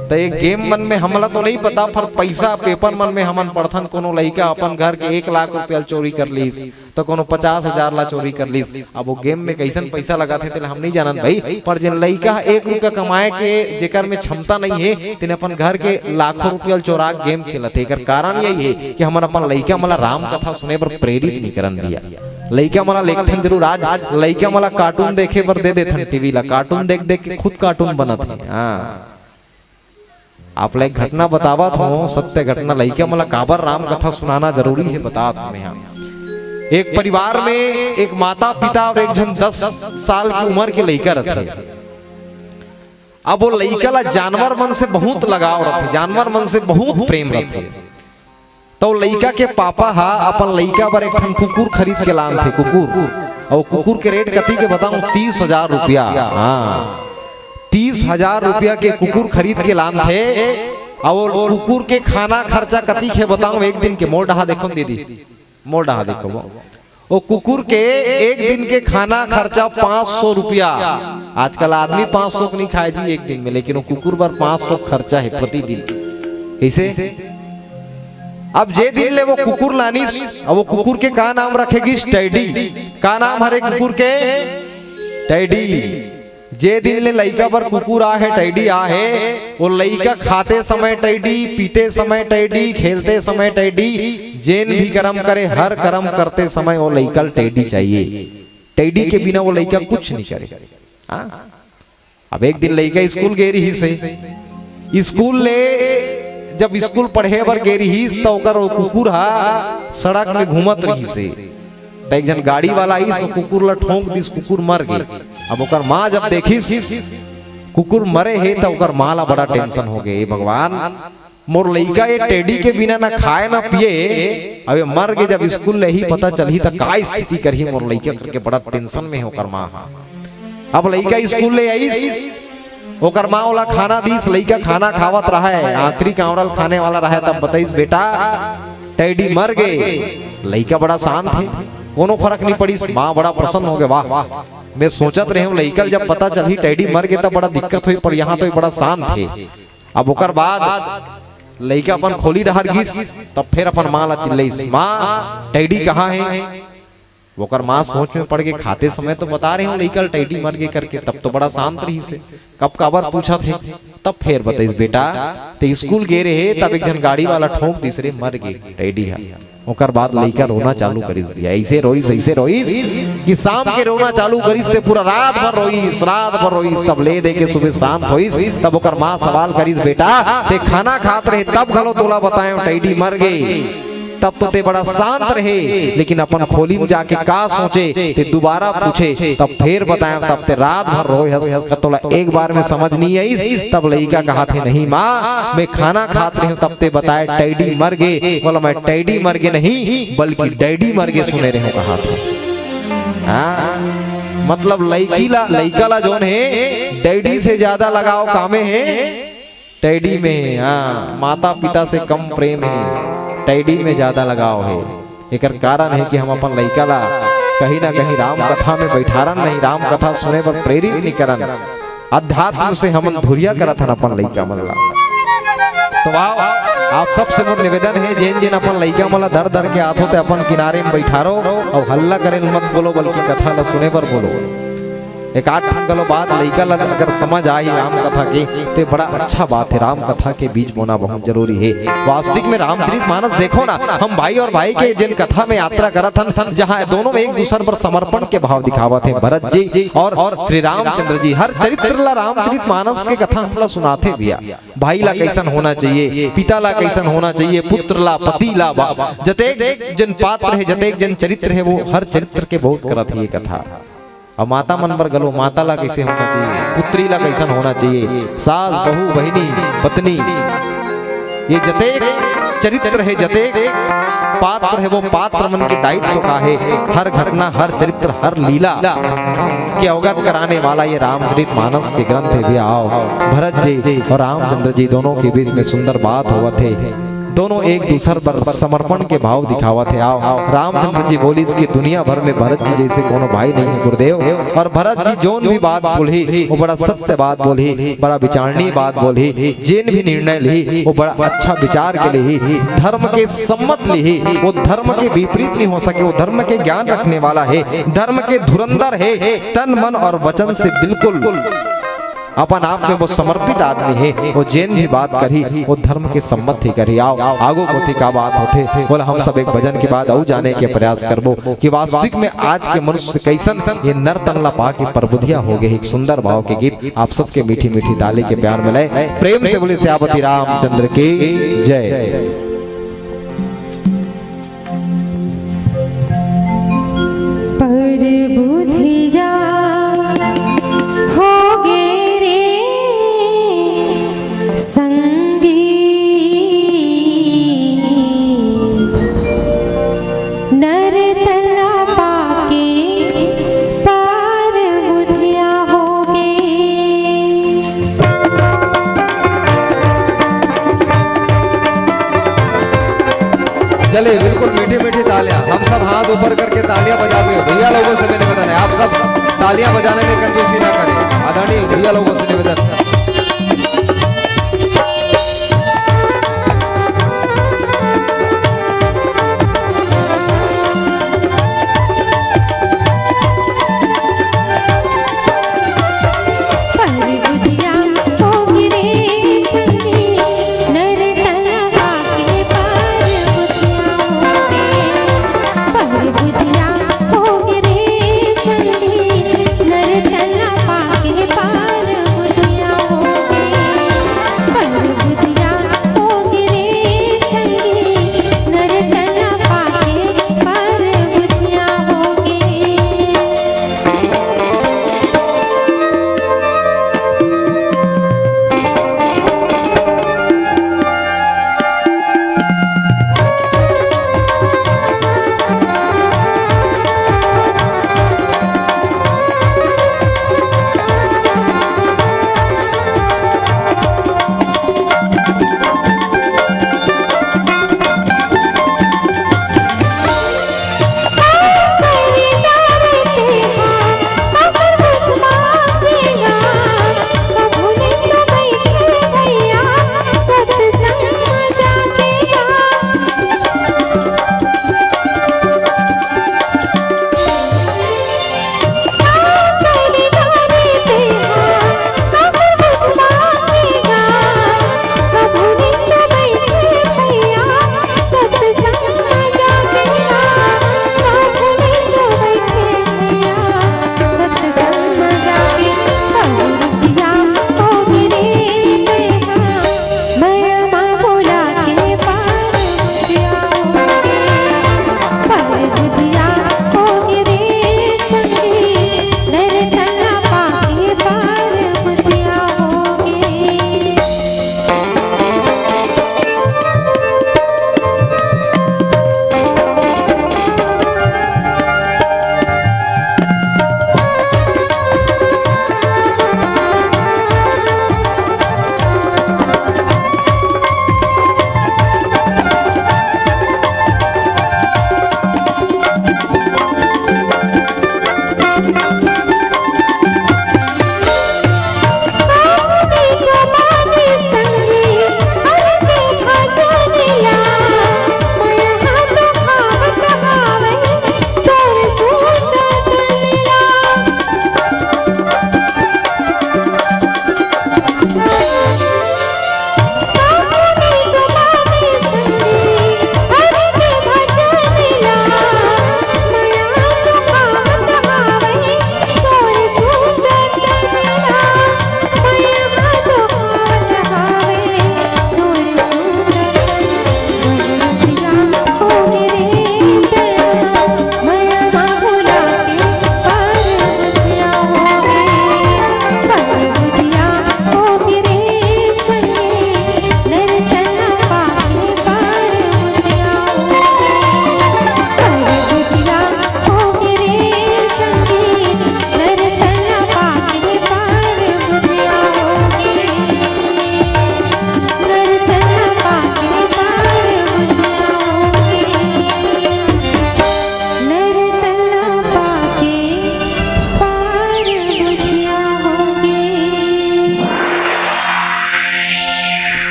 त ये game मन में हमला तो नहीं पता, पर पैसा paper मन में हमन पढ़थन, कोनो लइका अपन घर के एक लाख रुपया चोरी कर लीस, त कोनो पचास हजार ला चोरी कर लीस। अब वो game में कैसन पैसा लगाथे, तेला हम नहीं जानन भाई, पर जेन लइका ह एक रुपया कमाए के जेकर में क्षमता नहीं हे, तेने अपन घर के लाखों रुपया चोरा के game खेलत हे। एकर कारण यही हे कि हमन अपन लइका मन ला राम कथा सुने बर प्रेरित नहीं करन भैया। लइका मन ला लेगथन जरूर, आज लइका मन ला cartoon देखे बर दे देथन, TV ला cartoon देख देख के खुद cartoon बनत हे। हाँ, आप ला एक घटना बतावत हों, सत्य घटना। लइका मन ला काबर राम कथा सुनाना जरूरी हे, बतात हों मैं। हाँ, एक परिवार में एक माता पिता और एक झन दस साल की उम्र के लइका रथे। अब वो लइका ला जानवर मन से बहुत लगाव रथे, जानवर मन से बहुत प्रेम रथे। त वो लइका के पापा हा अपन लइका बर एक ठन कुकुर खरीद के लानथे, कुकुर। अउ कुकुर के rate कति के बतावं, तीस हजार रुपया। हाँ, तीस हजार रुपया के कुकुर खरीद के लानथे। अउ वो कुकुर के खाना खर्चा कति के बतावं, एक दिन के, मोर डहा देखो दीदी, मोर डहा देखो, वो कुकुर के एक दिन के खाना खर्चा पाँच सौ रुपया। आजकल आदमी पाँच सौ के नहीं खाए जी एक दिन में, लेकिन वो कुकुर बर पाँच सौ खर्चा हे प्रतिदिन। कैसे? अब जे दिन ले वो कुकुर लानिस, अब वो कुकुर के का नाम रखे गिस? टैडी। का नाम हरे कुकुर के? टैडी। जे दिन ले लइका बर कुकुर आ हे, टैडी आ हे, वो लइका खाते समय टैडी, पीते समय टैडी, खेलते समय टैडी, जेन भी करम करे, हर करम करते समय वो लइका ल टैडी चाहिए। टैडी के बिना वो लइका कुछ नहीं करे। हाँ? अब एक दिन लइका स्कूल गे रिहिस हे, स्कूल ले जब स्कूल पढ़े बर गे रिहिस, त ओकर वो कुकुर हा सड़क में घूमत रिहिस हे। त एक झन गाड़ी वाला आइस, वो कुकुर ला ठोंक दिस, कुकुर मर गे। अब ओकर माँ जब देखिस कुकुर मरे हे, त ओकर माँ ला बड़ा tension हो गे, "ए भगवान, मोर लइका ये टैडी के बिना ना खाए ना पिए, अब ये मर गे, जब स्कूल ले ही पता चलही त का स्थिति करही मोर लइका," करके बड़ा tension में हे ओकर माँ हा। अब लइका स्कूल ले आइस, ओकर माँ ओला खाना दीस, लइका खाना खावत रहय, आखिरी कांवरा ल खाने वाला रहय, तब बताइस, "बेटा, टैडी मर गे।" लइका बड़ा शांत हे, कोनो फरक नहीं पड़िस। माँ बड़ा प्रसन्न हो गे, "वाह, मैं सोचत रहेंव लइका ल जब पता चलही टैडी मर गे तब बड़ा दिक्कत होही, पर यहाँ तो ये बड़ा शांत हे।" अब ओकर बाद लइका अपन खोली डहर गिस, तब फेर अपन माँ ला चिल्लइस, "माँ, टैडी कहाँ हे?" ओकर माँ सोच में पड़ के, "खाते समय तो बता रहेंव लइका ल टैडी मर गे करके, तब तो बड़ा शांत रहिस हे, कब काबर पूछत हे?" तब फेर बताइस, "बेटा, ते स्कूल गे रहे, तब एक झन गाड़ी वाला ठोंक दिस रे, मर गे टैडी हा।" ओकर बाद लइका रोना चालू करिस भैया, ऐसे रोइस, ऐसे रोइस कि शाम के रोना चालू करिस, ते पूरा रात भर रोइस, रात भर रोइस, तब ले दे के सुबह शांत होइस। तब ओकर माँ सवाल करिस, "बेटा, ते खाना खात रहे, तब घलो तोला बताएंव टैडी मर गे।" तब तो ते बड़ा शांत रहे, लेकिन अपन खोली में जाके का सोचे, ते दोबारा पूछे, तब फेर बताएंव, तब ते रात भर रोए हस। तोला एक बार में समझ नहीं आइस, तब लइका कहाथे, "नहीं माँ, मैं खाना खात रहेंव, तब ते बताए टैडी मर गे।" बोला, "मैं टैडी मर गे नहीं, बल्कि डैडी मर गे सुने रहेंव," कहाथे। हाँ, मतलब लइकी ला, लइका ला जोन हे, डैडी से ज्यादा लगाव कामे हे, टैडी में, हाँ, माता पिता से कम प्रेम हे, टैडी में ज्यादा लगाव हे। एकर कारण हे कि हम अपन लइका ला कहीं ना कहीं राम कथा में बैठारन नहीं, राम कथा सुने बर प्रेरित नहीं करन। अध्यात्म से हमन धुरिया करत हन अपन लइका मन ला। तो वाह, आप सबसे मोर निवेदन हे, जेन जेन अपन लइका मन ला धर धर के आथो, ते अपन किनारे में बैठारो अउ हल्ला करे ल मत बोलो, बल्कि कथा ला सुने बर बोलो। एक आध ठन घलो बात लइका ला अगर समझ आही राम कथा के, ते बड़ा अच्छा बात हे। राम कथा के बीज बोना बहुत जरूरी हे। वास्तविक में रामचरित मानस देखो ना, हम भाई और भाई के जेन कथा में यात्रा करत हन, जहाँ दोनों में एक दूसर पर समर्पण के भाव दिखावत हे। भरत जी और श्री रामचंद्र जी, हर चरित्र ला रामचरित मानस के कथा हमला सुनाथे भैया। भाई ला कैसन होना चाहिए, पिता ला कैसन होना चाहिए, पुत्र ला, पति ला, बा-, जतेक जन पात्र हे, जतेक जन चरित्र हे, वो हर चरित्र के बहुत करत हे ये कथा। अउ माता मन बर घलो, माता ला कइसे होना चाहिए, पुत्री ला कइसन होना चाहिए, सास, बहू, बहिनी, पत्नी, ये जतेक चरित्र हे, जतेक पात्र हे, वो पात्र मन के दायित्व का हे, हर घटना, हर चरित्र, हर लीला के अवगत कराने वाला ये रामचरित मानस के ग्रंथ हे भैया। आओ, भरत जी और रामचंद्र जी दोनों के बीच में सुंदर बात होवत हे। दोनों एक दूसर बर समर्पण के भाव दिखावत हे। आओ, रामचंद्र जी बोलिस कि दुनिया भर में भरत जी जैसे कोनो भाई नहीं है गुरुदेव। और भरत जी जोन भी बात बोलही, वो बड़ा सत्य बात बोलही, बड़ा विचारणीय बात बोलही, जेन भी निर्णय लिही, वो बड़ा अच्छा विचार के लिही, धर्म के सम्मत लिही, वो धर्म के विपरीत नहीं हो सके, वो धर्म के ज्ञान रखने वाला हे, धर्म के धुरंधर हे, तन मन और वचन से बिल्कुल अपन आप में वो समर्पित आदमी हे, वो जेन भी बात करही, वो धर्म के सम्मत ही करही। आओ, आगू कोती का बात होथे, बोला हम सब एक भजन के बाद अउ जाने के प्रयास करबो कि वास्तविक में आज के मनुष्य कैसन ये नर तन ला पा के परबुधिया हो गए। एक सुंदर भाव के गीत आप सबके मीठी मीठी ताली के प्यार मिले। प्रेम से बोले सियापति रामचंद्र की जय। परबुधिया होगे रे संगी, नर तन ला पाके परबुधिया होगे। चलिए, बिल्कुल मीठी मीठी तालियां, हम सब हाथ ऊपर करके तालियां बजाते हैं। भैया लोगों से भी निवेदन है, आप सब तालियां बजाने में कंजूसी ना करें। आदरणीय भैया लोगों से निवेदन।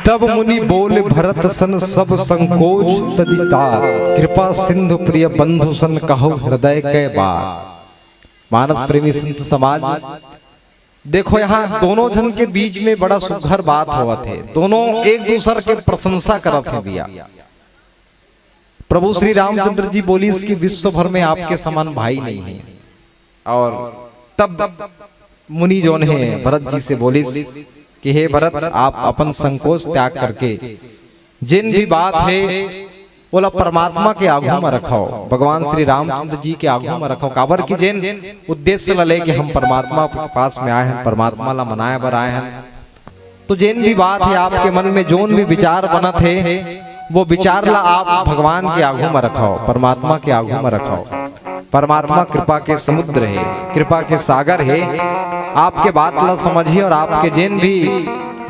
तब मुनि बोले भरत सन सब संकोच तदि तार, कृपा सिंधु प्रिय बंधु सन कहु हृदय कै बात। मानस प्रेमी संत समाज, देखो, यहाँ दोनों झन के बीच में बड़ा सुघर बात होवत हे। दोनों एक दूसर के प्रशंसा करत हे भैया। प्रभु श्री रामचंद्र जी बोलिस कि विश्व भर में आपके समान भाई नहीं है। और तब मुनि जोन हे भरत जी से बोलिस कि हे भरत, आप अपन संकोच त्याग करके जेन भी बात हे, ओला परमात्मा के आगू म रखव, भगवान श्री रामचंद्र जी के आगू म रखव। काबर कि जेन उद्देश्य ला लेके हम परमात्मा के पास में आए हन, परमात्मा ला मनाए बर आए हन, तो जेन भी बात हे, आपके मन में जोन भी विचार बनत हे, वो विचार ला आप भगवान के आगू म रखव, परमात्मा के आगू म रखव। परमात्मा कृपा के समुद्र हे, कृपा के सागर हे। आपके बात ला समझही और आपके जेन भी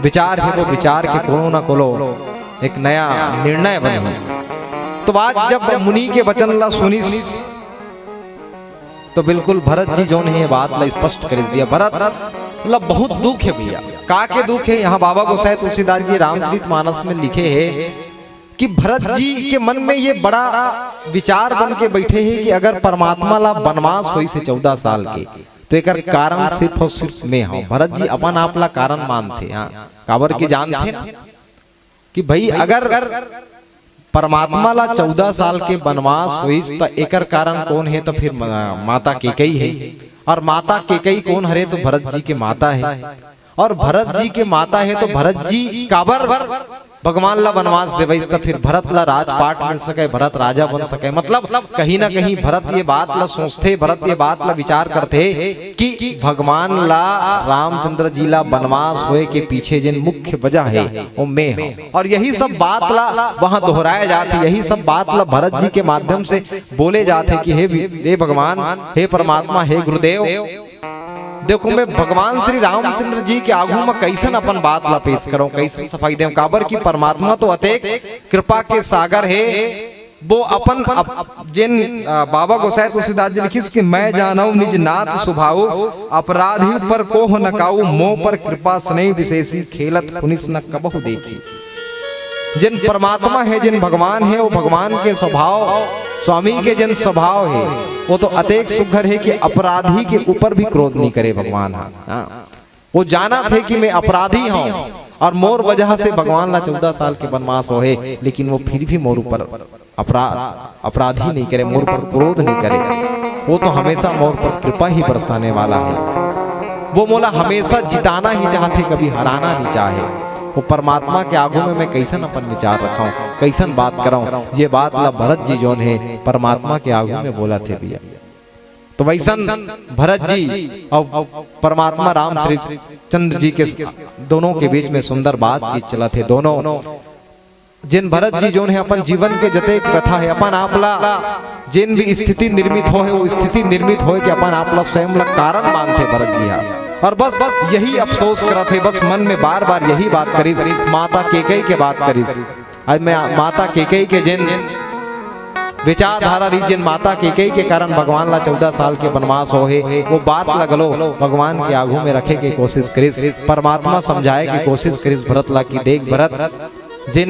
विचार हे, वो विचार के कोनो ना कोनो एक नया निर्णय बनही। तो आज जब मुनि के वचन ला सुनिस, तो बिल्कुल भरत जी जोन हे, ये बात ला स्पष्ट करिस भैया। भरत ला बहुत दुख हे भैया। का के दुख हे? यहाँ बाबा गोसाई तुलसीदास जी रामचरित मानस में लिखे हे कि भरत जी के मन में ये बड़ा विचार बन के बैठे हे कि अगर परमात्मा ला बनवास होइस हे चौदह साल के, तो एकर कारण सिर्फ और सिर्फ मैं हूँ। भरत जी अपन आप ला कारण मानथे, हाँ, काबर के जानथे ना कि भाई, अगर परमात्मा ला चौदह साल के बनवास होइस, त एकर कारण कोन हे? त फिर म-, माता केकई हे। और माता केकई कोन हरे? तो भरत जी के माता हे। और भरत जी के माता हे, तो भरत जी काबर भगवान ला बनवास देवइस, त फिर भरत ला राजपाट मिल सके, भरत राजा बन सके। मतलब, कहीं ना कहीं भरत ये बात ला सोचथे, भरत ये बात ला विचार करथे कि भगवान ला, रामचंद्र जी ला बनवास होए के पीछे जेन मुख्य वजह हे, वो मैं हूँ। और यही सब बात ला वहाँ दोहराया जाथे, यही सब बात ला भरत जी के माध्यम से बोले जाथे कि हे वि-, हे भगवान, हे परमात्मा, हे गुरुदेव, देखो, मैं भगवान श्री रामचंद्र जी के आगू म कइसन अपन बात ला पेश करंव, कइसन सफाई देंव, काबर कि परमात्मा तो अतेक कृपा के सागर हे, वो अपन अप-, जेन, अ, बाबा गोसाई तुलसीदास जी लिखिस कि मैं जानव निज नाथ सुभाऊ, अपराधी पर कोह न काऊ, मो पर कृपा स्नेह विशेषी, खेलत पुनिस न कबहु देखी। जेन परमात्मा हे, जेन भगवान हे, वो भगवान के स्वभाव, स्वामी के जेन स्वभाव हे, वो तो अतेक सुघर हे कि अपराधी के ऊपर भी क्रोध नहीं करे भगवान ह। हाँ। वो जानथे कि मैं अपराधी हूँ और मोर वजह से भगवान ला चौदह साल के बनवास होहे, लेकिन वो फिर भी मोर ऊपर अपरा-, अपराधी नहीं करे, मोर ऊपर क्रोध नहीं करे। वो तो हमेशा मोर पर कृपा ही बरसाने वाला हे। वो मोला हमेशा जिताना ही चाहथे, कभी हराना नहीं चाहे। वो परमात्मा के आगू में मैं कइसन अपन विचार रखंव, कइसन बात करंव, ये बात ला भरत जी जोन हे, परमात्मा के आगू में बोलथे भैया। तो वइसन भरत जी और परमात्मा रामचंद्र जी के दोनों के बीच में सुंदर बातचीत चलत हे। दोनों जेन भरत जी जोन हे अपन जीवन के जतेक व्यथा हे, अपन आप ला जेन भी स्थिति निर्मित होहे, वो स्थिति निर्मित होए के अपन आप ला स्वयं ला कारण मानथे भरत जी हा। और बस, बस यही अफसोस करत हे, बस मन में बार बार यही बात करिस, माता केकई के बात करिस। आज मैं माता केकई के जेन विचारधारा रही, जेन माता केकई के कारण भगवान ला चौदह साल के बनवास होहे, वो बात ला घलो भगवान के आगू में रखे के कोशिश करिस, परमात्मा समझाए के कोशिश करिस भरत ला कि देख भरत, जेन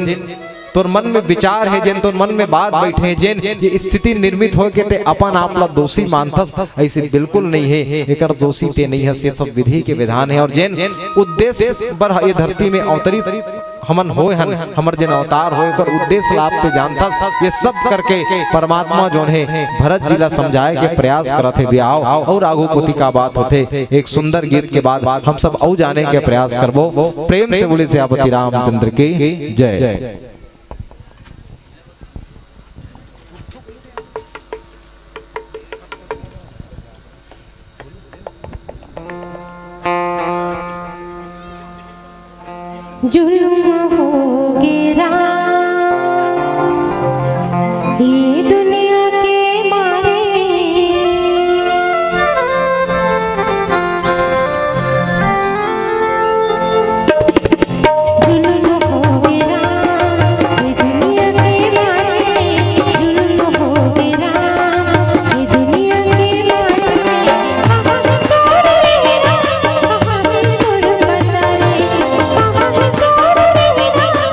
तोर मन में विचार हे, जेन तोर मन में बात बैठे हे, जेन ये स्थिति निर्मित होए के ते अपन आप ला दोषी मानथस, अइसे बिल्कुल नहीं हे। एकर दोषी ते नहीं हस, ये सब विधि के विधान हे। और जेन उद्देश्य बर ये धरती में अवतरित हमन होए हन, हमर जेन अवतार होए, ओकर उद्देश्य ला आप ते जानथस। ये सब करके परमात्मा जोन हे, भरत जी ला समझाए के प्रयास करत हे भैया। आओ, और आगू कोती का बात होथे, एक सुंदर गीत के बाद हम सब अउ जाने के प्रयास करबो। प्रेम से बोले सियापति रामचंद्र की जय। जुलुम होगे राम, ये दुनिया के मारे। जुलुम होगे राम, ये दुनिया के मारे। जुलुम होगे राम, ये दुनिया के मारे। कहाँ तोर रहना, कहाँ तोर पता रे। कहाँ तोर रहना,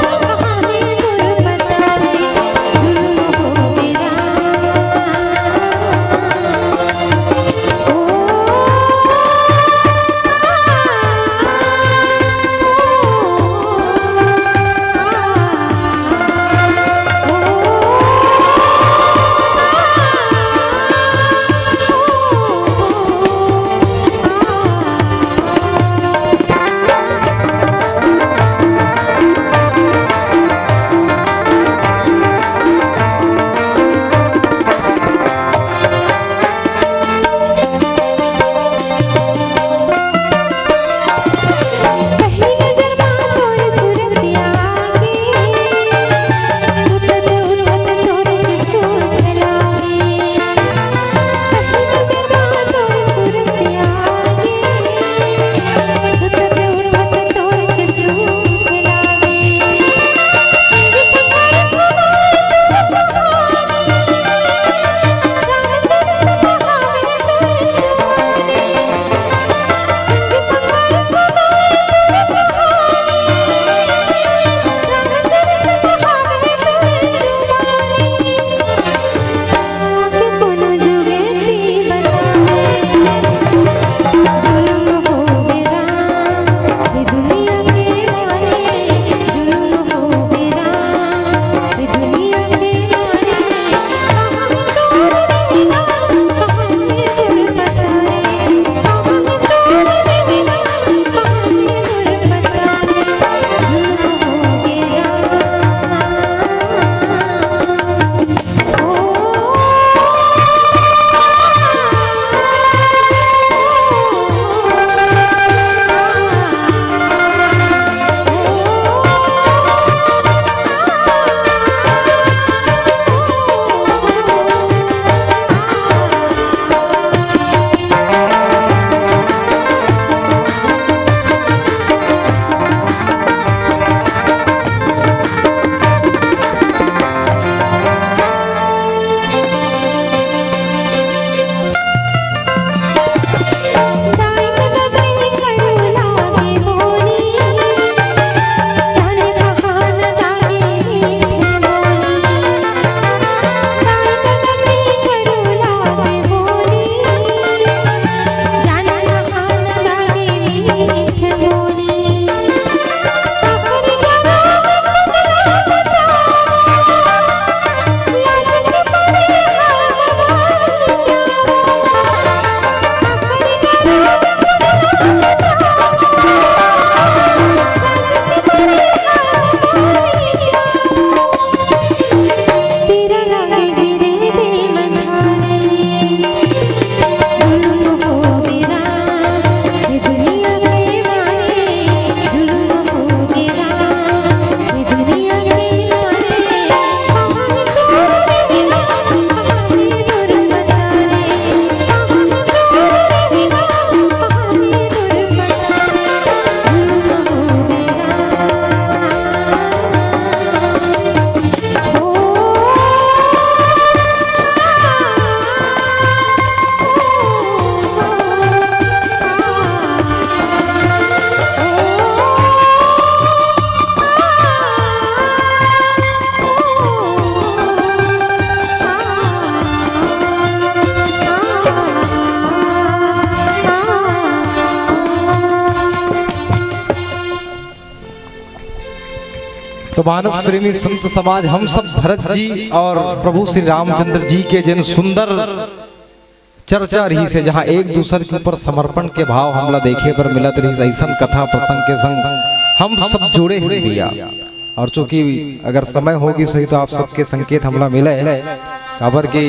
तो मानस प्रेमी संत समाज, हम सब भरत जी और प्रभु श्री रामचंद्र जी के जेन सुंदर चर्चा रहिस हे, जहाँ एक दूसर के ऊपर समर्पण के भाव हमला देखे बर मिलत रहिस, अइसन कथा प्रसंग के संग हम सब जुड़े हन भैया। और चूंकि अगर समय हो गिस होही तो आप सबके संकेत हमला मिले, काबर कि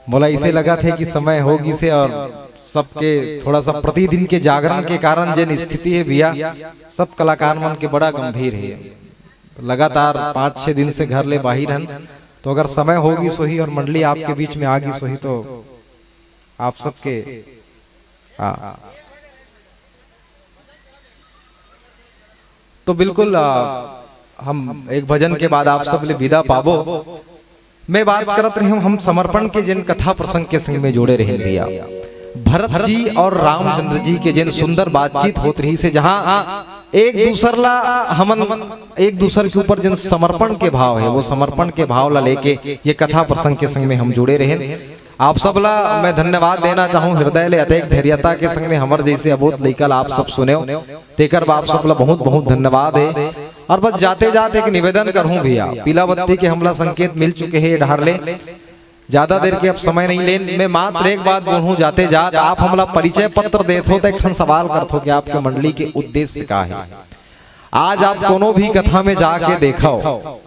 मोला अइसे लगथे कि समय हो गिस हे और सबके थोड़ा सा प्रतिदिन के जागरण के कारण जेन स्थिति हे भैया, सब कलाकार मन के बड़ा गंभीर हे। लगातार पाँच छह दिन से घर ले बाहिर हन, तो अगर समय हो गिस होही और मंडली आपके बीच में आ गिस होही तो आप सबके, हाँ। तो बिल्कुल, आ, हम एक भजन के बाद आप सब ले विदा पाबो। मैं बात करत रहे हूँ, हम समर्पण के जेन कथा प्रसंग के संग में जोड़े रहेन भैया, भरत जी और रामचंद्र जी के जेन सुंदर बातचीत होत रहिस हे, जहाँ एक दूसर ला हमन, एक दूसर के ऊपर जेन समर्पण के भाव हे, वो समर्पण के भाव ला लेके ये कथा प्रसंग के संग में हम जुड़े रहेन। आप सब ला मैं धन्यवाद देना चाहूँ हृदय ले, अतेक धैर्यता के संग में हमर जइसे अबोध लइका ला आप सब सुनेव, तेकर बर आप सब ला बहुत बहुत धन्यवाद हे। और बस जाते जात एक निवेदन करहूँ भैया, पीला बत्ती के हमला संकेत मिल चुके हे ये डहर ले, ज्यादा देर के अब समय नहीं लेन। मैं मात्र एक बात बोलहूँ, जाते जात आप हमला परिचय पत्र देथो तो एक ठन सवाल करथो कि आपके मंडली के उद्देश्य का हे? आज आप कोनो भी कथा में जाके देखव,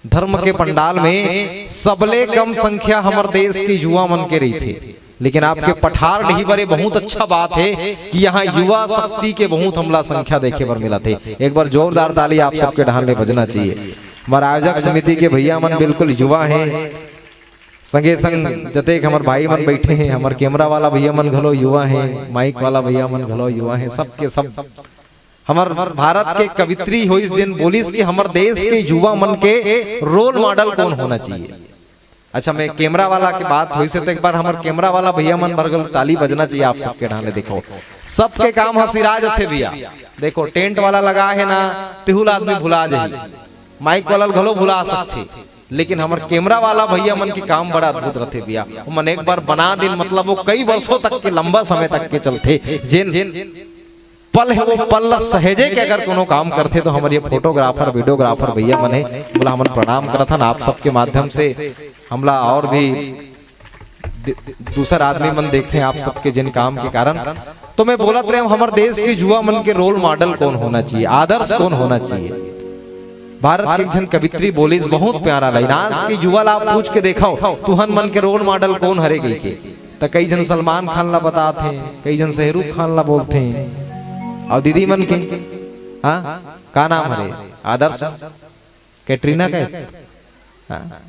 धर्म के पंडाल में सबले कम संख्या हमर देश के युवा मन के रहिथे, लेकिन आपके पठार डहर बर ये बहुत अच्छा बात हे कि यहाँ युवा शक्ति के बहुत हमला संख्या देखे बर मिलत हे। एक बार जोरदार ताली आप सबके डहान ले बजना चाहिए। हमर आयोजक समिति के भैया मन बिल्कुल युवा हे, संगे संग जतेक हमर भाई मन बैठे हे, हमर कैमरा वाला भैया मन घलो युवा हे, माइक वाला भैया मन घलो युवा हे, सबके सब हमर भारत के कवित्री होइस जेन बोलिस कि हमर देश के युवा मन के रोल मॉडल कौन होना चाहिए। अच्छा, मैं कैमरा वाला के बात होइस हे तो एक बार हमर कैमरा वाला भैया मन बर घलो ताली बजना चाहिए आप सबके डहान ले। देखो, सबके काम ह सिरा जथे भैया। देखो, टेंट वाला लगा हे ना, तेहू ला आदमी भुला जाही, माइक वाला घलो भुला सकथे, लेकिन हमर कैमरा वाला भैया मन के काम बड़ा अद्भुत रथे भैया। ओमन एक बार बना दिन, मतलब वो कई वर्षों तक के, लंबा समय तक के चलथे। जेन पल हे, वो पल ला सहेजे के अगर कोनो काम करथे तो हमर ये फोटोग्राफर, वीडियोग्राफर भैया मन हे, ओला हमन प्रणाम करत हन। आप सबके माध्यम से हमला और भी दि-, दूसर आदमी मन देखथे आप सबके जेन काम के कारण। तो मैं बोलत रहे हूँ, हमर देश के युवा मन के रोल मॉडल कौन होना चाहिए, आदर्श कौन होना चाहिए। भारत के एक झन कवित्री बोलिस, बहुत प्यारा लाइन। आज के युवा ला आप पूछ के देखव, तुहन मन के रोल मॉडल कौन हरे कहिके, त कई झन सलमान खान ला बतात हे, कई झन शाहरुख खान ला बोलथे, और दीदी मन के, हाँ, का नाम हरे, आदर्श, कैटरीना कैफ, हाँ।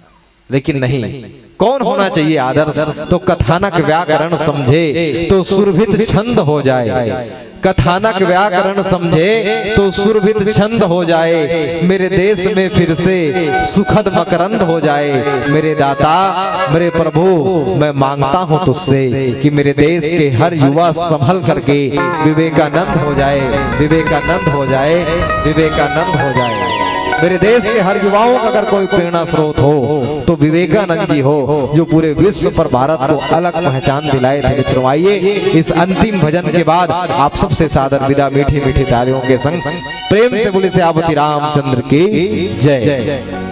लेकिन नहीं, कौन होना चाहिए आदर्श? तो कथानक व्याकरण समझे तो सुरभित छंद हो जाए, कथानक व्याकरण समझे तो सुरभित छंद हो जाए, मेरे देश में फिर से सुखद मकरंद हो जाए। मेरे दाता, मेरे प्रभु, मैं मांगता हूँ तुझसे कि मेरे देश के हर युवा संभल करके विवेकानंद हो जाए, विवेकानंद हो जाए, विवेकानंद हो जाए। मेरे देश के हर युवाओं का अगर कोई प्रेरणा स्रोत हो तो विवेकानंद जी हो, जो पूरे विश्व पर भारत को अलग पहचान दिलाए थे। मित्रों, आइए इस अंतिम भजन के बाद आप सबसे सादर विदा मीठी मीठी तालियों के संग प्रेम से बोले सियापति रामचंद्र की जय।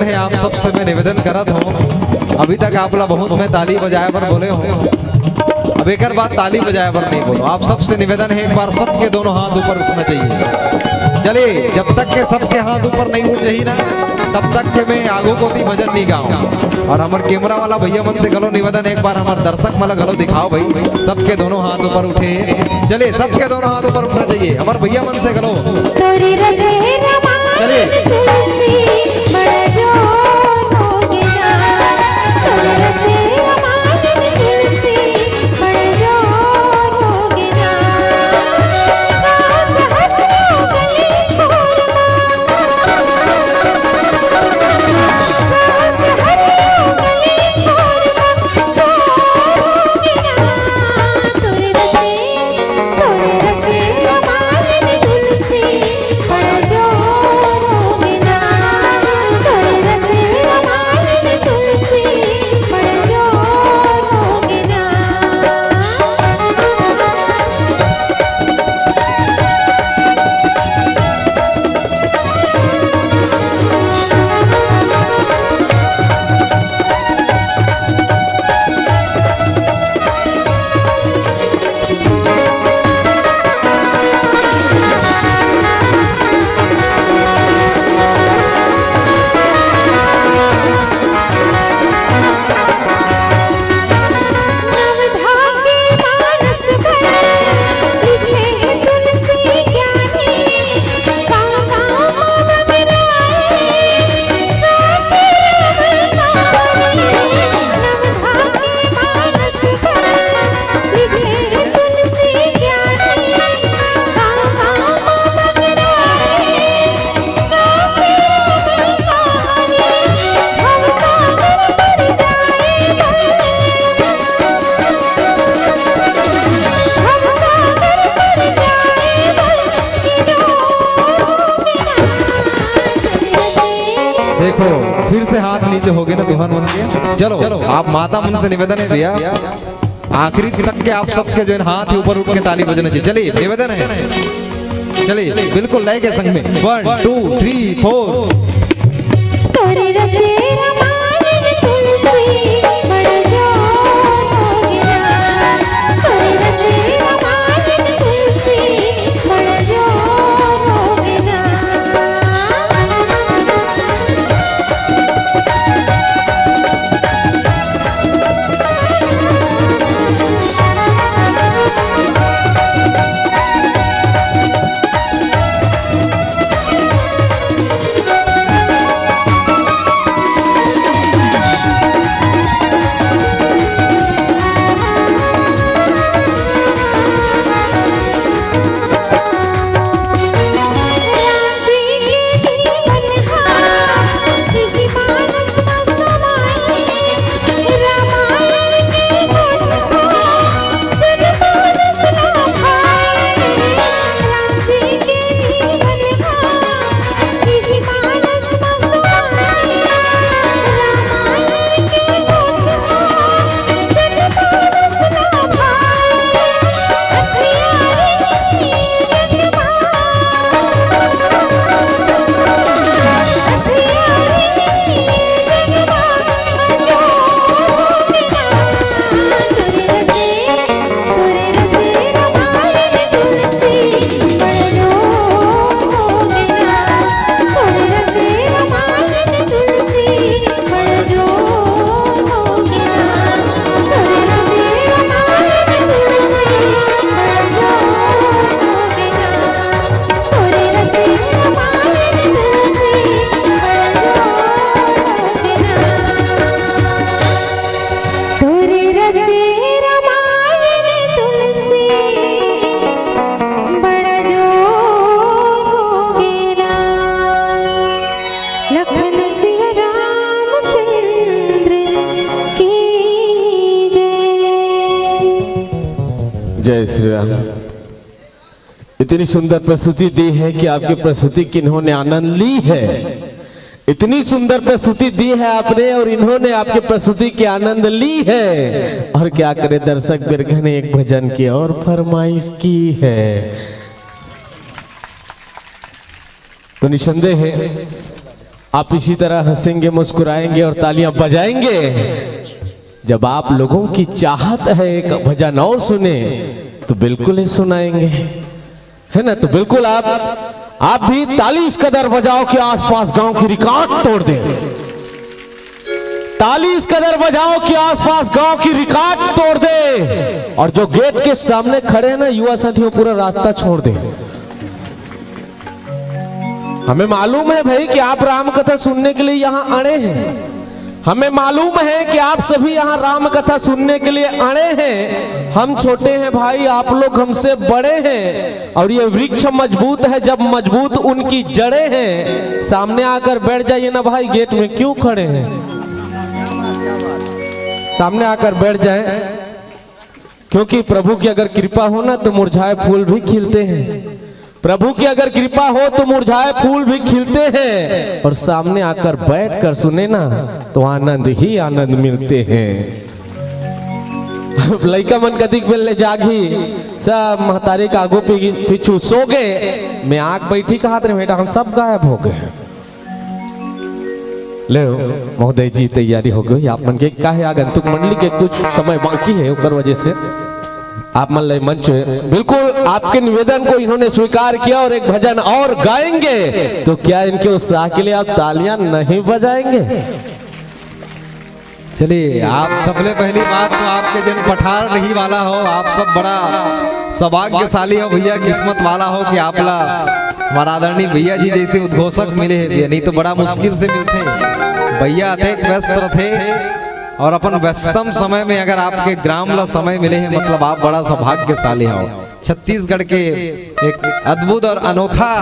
हे, आप सबसे मैं निवेदन करत हूँ, अभी तक आप ला बहुत मैं ताली बजाए बर बोले हूँ, अब एकर बाद ताली बजाए बर नहीं बोलो। आप सबसे निवेदन है, एक बार सबके दोनों हाथ ऊपर उठना चाहिए। चलिए, जब तक के सबके हाथ ऊपर नहीं उठ जाही ना, तब तक के मैं आगू कोती भजन नहीं गाऊँ। और हमर कैमरा वाला भैया मन से घलो निवेदन है, एक बार हमर दर्शक मन ला घलो दिखाओ भाई, सबके दोनों हाथ ऊपर उठे। चलिए, सबके दोनों हाथ ऊपर उठना चाहिए, हमर भैया मन से घलो। तोरी रचे रमान चलिए। तुलसी बड़ जोर होगे ना। तोरी रचे रमान तुलसी बड़ जोर होगे ना। घास हरियो गली घोर मा। घास हरियो गली घोर मा। देखो, फिर से हाथ नीचे हो गए ना तुहन मन के। चलो, आप माता मन से निवेदन है भैया, आखिरी तक के आप सबके जो है हाथ ऊपर उठ के ताली बजना चाहिए। चलिए, निवेदन है, चलिए बिल्कुल लय के संग में, वन टू थ्री फोर। तोरे रचे रामायण तुलसी बड़ जोर होगे ना। तोरे रचे रामायण तुलसी बड़ जोर होगे ना। तोरे रचे रामायण तुलसी बड़ा जोर हो गेला। लखन सिया रामचंद्र की जय। जय श्री राम। इतनी सुंदर प्रस्तुति दी है कि आपकी प्रस्तुति की इन्होंने आनंद ली है। इतनी सुंदर प्रस्तुति दी है आपने और इन्होंने आपकी प्रस्तुति की आनंद ली है। और क्या करे, दर्शक बिरघ ने एक भजन की और फरमाइश की है। तो निसंदेह है आप इसी तरह हंसेंगे, मुस्कुराएंगे और तालियां बजाएंगे। जब आप लोगों की चाहत है एक भजन और सुने, तो बिल्कुल ही सुनाएंगे, है ना? तो बिल्कुल आप, आप भी ताली इस कदर बजाओ कि आसपास गांव की रिकॉर्ड तोड़ दे। ताली इस कदर बजाओ कि आसपास गांव की रिकॉर्ड तोड़ दे। और जो गेट के सामने खड़े हैं ना युवा साथी, वो पूरा रास्ता छोड़ दे। हमें मालूम है भाई कि आप राम कथा सुनने के लिए यहाँ अड़े हैं। हमें मालूम है कि आप सभी यहाँ राम कथा सुनने के लिए अड़े हैं। हम छोटे हैं भाई, आप लोग हमसे बड़े हैं, और ये वृक्ष मजबूत है। जब मजबूत उनकी जड़ें हैं, सामने आकर बैठ जाइए ना भाई, गेट में क्यों खड़े हैं? सामने आकर बैठ जाए, क्योंकि प्रभु की अगर कृपा हो ना, तो मुरझाए फूल भी खिलते हैं। प्रभु की अगर कृपा हो, तो मुरझाए फूल भी खिलते हैं, और सामने आकर बैठ कर सुने ना, तो आनंद ही आनंद मिलते हैं। लइका मन कतिक बेर ले जागही, सब महतारी के आगू पी-, पीछू सो गे। मैं आग बैठी कहत रहे, बेटा, हम सब गायब हो गए। ले महोदय जी, तैयारी हो गई आप मन के, काहे आगंतुक मंडली के कुछ समय बाकी है, ओकर वजह से आप मन ले मंच, बिल्कुल आपके निवेदन को इन्होंने स्वीकार किया और एक भजन और गाएंगे, तो क्या इनके उत्साह के लिए आप तालियां नहीं बजाएंगे? चलिए, आप सबले पहली बात तो आपके जन पठार नहीं वाला हो, आप सब बड़ा सौभाग्यशाली हो भैया, किस्मत वाला हो कि आप ला हमारा आदरणीय भैया जी जैसे उद्घोषक मिले हैं भैया, नहीं तो बड़ा मुश्किल से मिलते हैं। भैया अतेक व्यस्त रहते और अपन व्यस्तम समय में अगर आपके ग्राम ला समय मिले हैं, मतलब आप बड़ा सौभाग्यशाली हो। छत्तीसगढ़ के एक अद्भुत और अनोखा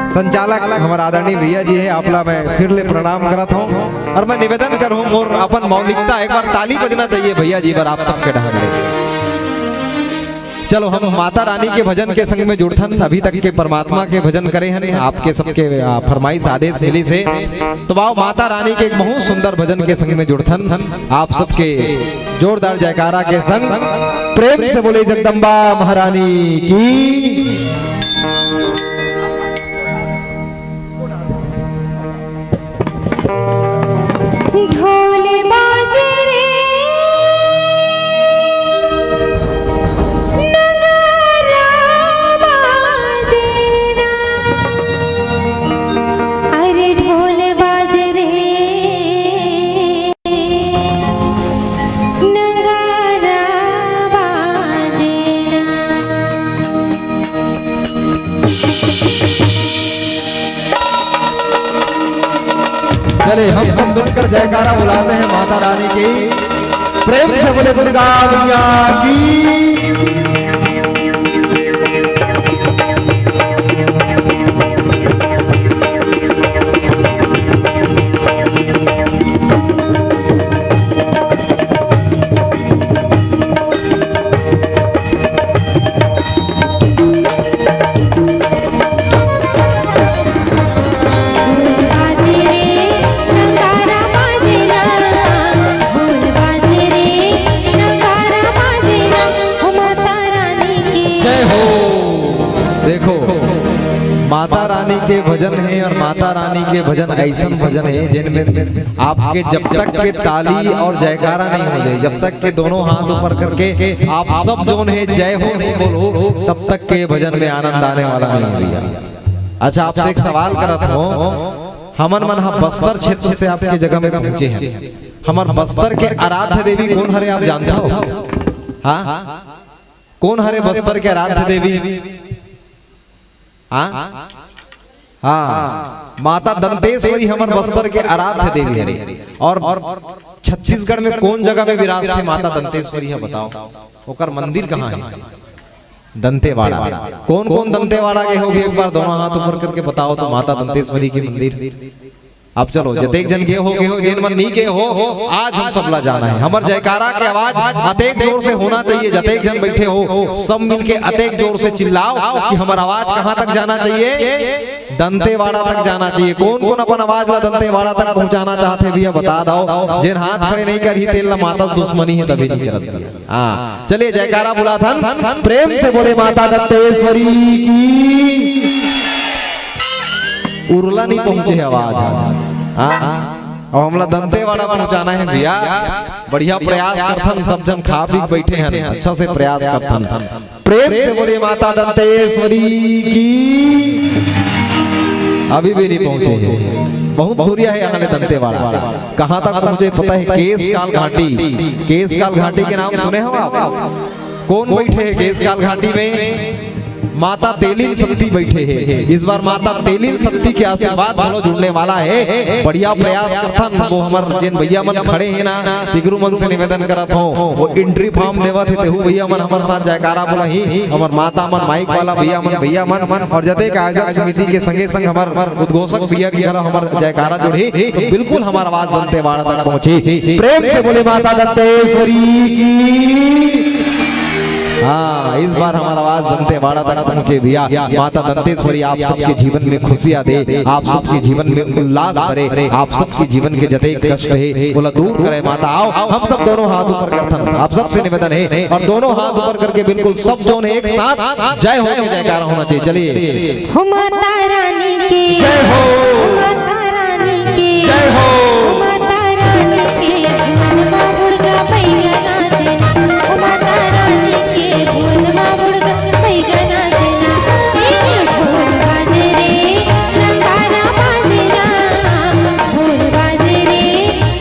संचालक हमारा आदरणीय भैया जी है, आपला मैं फिर ले प्रणाम करत हूँ और मैं निवेदन करूँ मोर अपन मौलिकता, एक बार ताली बजना चाहिए भैया जी बर आप सबके डहर ले। चलो हम माता रानी के भजन के संग में जुड़थन, अभी तक के परमात्मा के भजन करे हन, आपके सबके आ, फरमाइश आदेश मिली से, तो आओ माता रानी के एक बहुत सुंदर भजन के संग में जुड़थन, आप सबके जोरदार जयकारा के संग प्रेम से बोले जगदम्बा महारानी की। ढोल बाजे रे, नगारा बाजे ना, अरे ढोल बाजे रे, नगारा बाजे ना। चले, हम सब मिलकर जयकारा बुलाते हैं माता रानी की। प्रेम से बोले दुर्गा मैया की। जय हो। देखो, माता रानी के भजन है और माता रानी के भजन ऐसन भजन है जिनमें आपके जब तक के ताली और जयकारा नहीं हो जाए, जब तक के दोनों हाथ ऊपर करके आप सब जोन है जय हो नहीं बोलो, तब तक के भजन में आनंद आने वाला नहीं है भैया। अच्छा, आपसे एक सवाल करत हो, हमन मन हा बस्तर क्षेत्र से आपके जगह में पहुंचे हैं, हमर बस्तर के आराध्य देवी कौन हरे आप जानते हो? हाँ, कौन हरे बस्तर के आराध्य देवी? हाँ, हाँ, माता दंतेश्वरी हमर बस्तर के आराध्य देवी हरे। और छत्तीसगढ़ में कौन जगह में विराजते माता दंतेश्वरी है, बताओ, ओकर मंदिर कहाँ है? दंतेवाड़ा। कौन कौन दंतेवाड़ा के हो भी एक बार दोनों हाथ ऊपर करके बताओ तो, माता दंतेश्वरी के मंदिर। अब चलो, जतेक जन गे हो, गे हो, जेन मन नहीं गे हो, आज हम सबला जाना है। हमर जयकारा के आवाज अतेक जोर से होना चाहिए, जतेक जन बैठे हो, सब मिलके अतेक जोर से चिल्लाओ कि हमर आवाज कहाँ तक जाना चाहिए, दंतेवाड़ा तक जाना चाहिए। कौन कौन अपन आवाज ला दंतेवाड़ा तक पहुँचाना चाहते भैया, बता दो। जेन हाथ खड़े नहीं करही, तेन ला माता से दुश्मनी है, तभी नहीं करत भैया। हाँ, चलिए, जयकारा बुलाथन, प्रेम से बोले माता दंतेश्वरी की। उरला नहीं पहुंचे हे आवाज। हाँ, अब हमला दंतेवाड़ा पहुंचाना हे भैया। बढ़िया प्रयास करथन, सब जन खा पी के बैठे हन, अच्छा से प्रयास करथन। प्रेम से बोलिए माता दंतेश्वरी की। अभी भी नहीं पहुंचे हे, बहुत दूरिया हे यहाँ ले दंतेवाड़ा। कहाँ तक पहुंचे पता हे? केसकाल घाटी। केसकाल घाटी के नाम सुने हो आप? कौन बैठे हे केसकाल घाटी में? माता तेलिन शक्ति बैठे हे। इस बार माता तेलिन शक्ति के आशीर्वाद घलो जुड़ने वाला हे। बढ़िया प्रयास करथन। वो हमर जेन भैया मन खड़े हे ना, तिगरू मन से निवेदन करत हों, वो entry form देवत हे, तेहू भैया मन हमर साथ जयकारा बोला ही। हमर माता मन, माइक वाला भैया मन, भैया मन, और जतेक आयोजक समिति के संगे संग हमर उद्घोषक भैया के घरा हमर जयकारा जुड़ही, तो बिल्कुल हमर आवाज दंतेवाड़ा तक पहुंची। प्रेम से बोले माता दंतेश्वरी की। हाँ, इस बार हमर आवाज दंतेवाड़ा तक पहुंचे भैया। माता दंतेश्वरी आप सबके जीवन में खुशियां दे, आप सबके जीवन में उल्लास भरे, आप सबके जीवन के जतेक कष्ट हे, ओला दूर करे माता। आओ, हम सब दोनों हाथ ऊपर करथन, आप सबसे निवेदन हे, और दोनों हाथ ऊपर करके बिल्कुल सब जन एक साथ जय हो के जयकारा होना चाहिए। चलिए। हो माता रानी की जय हो। हो माता रानी की जय हो। हो माता रानी की भुवन मा मुर्गा बैगना देना। हो माता रानी की भुवन मा मुर्गा बैगना देना। ए ढोल बाजे रे, नगाड़ा बाजे ना, ढोल बाजे रे,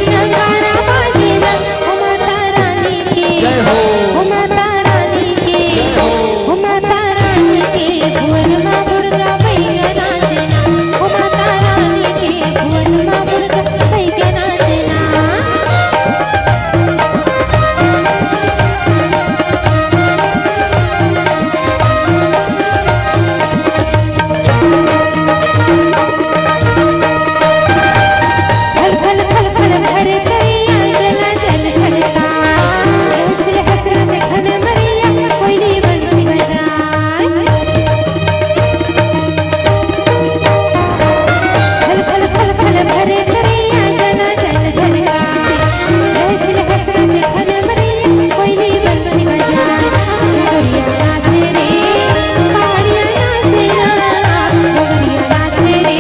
नगाड़ा बाजे ना। हो माता रानी की जय हो। हो माता रानी की जय हो। हो माता रानी की भुवन मा मुर्गा बैगना देना। हो माता रानी की भुवन मा मुर्गा बैगना देना। फल फल फल फल भर तैया, जला जल छलका। हसर हसरत घन मरिया, कोयली बंसी बजाए। फल फल फल फल भर तैया, जला जल छलका। हसर हसरत घन मरिया, कोयली बंसी बजाए। डोगरिया नाच रे, पहाड़िया नाच ना, डोगरिया नाच रे,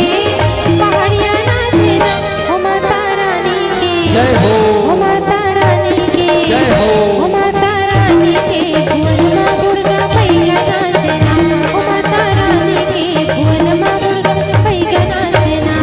पहाड़िया नाच ना। हो माता रानी की जय हो। हो माता रानी की जय हो। हो माता रानी की भुवन मा मुर्गा बैगना देना। हो माता रानी की भुवन मा मुर्गा बैगना देना।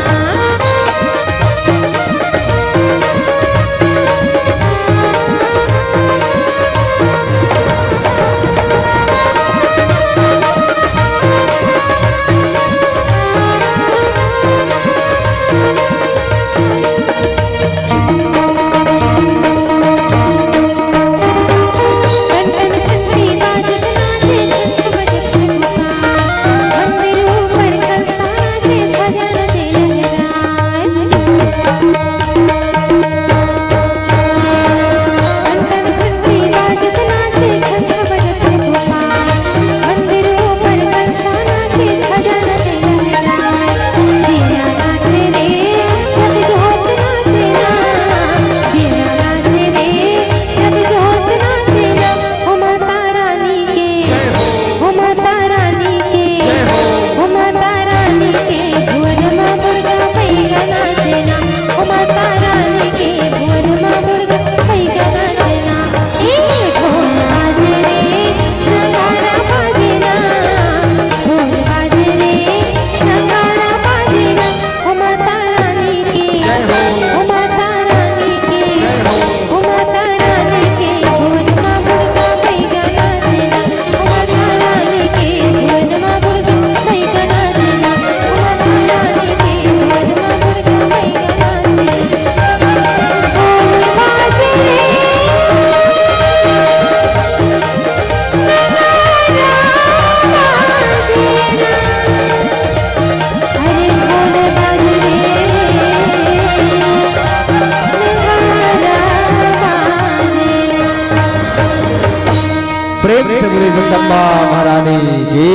प्रेम से बोले जगदम्बा महारानी की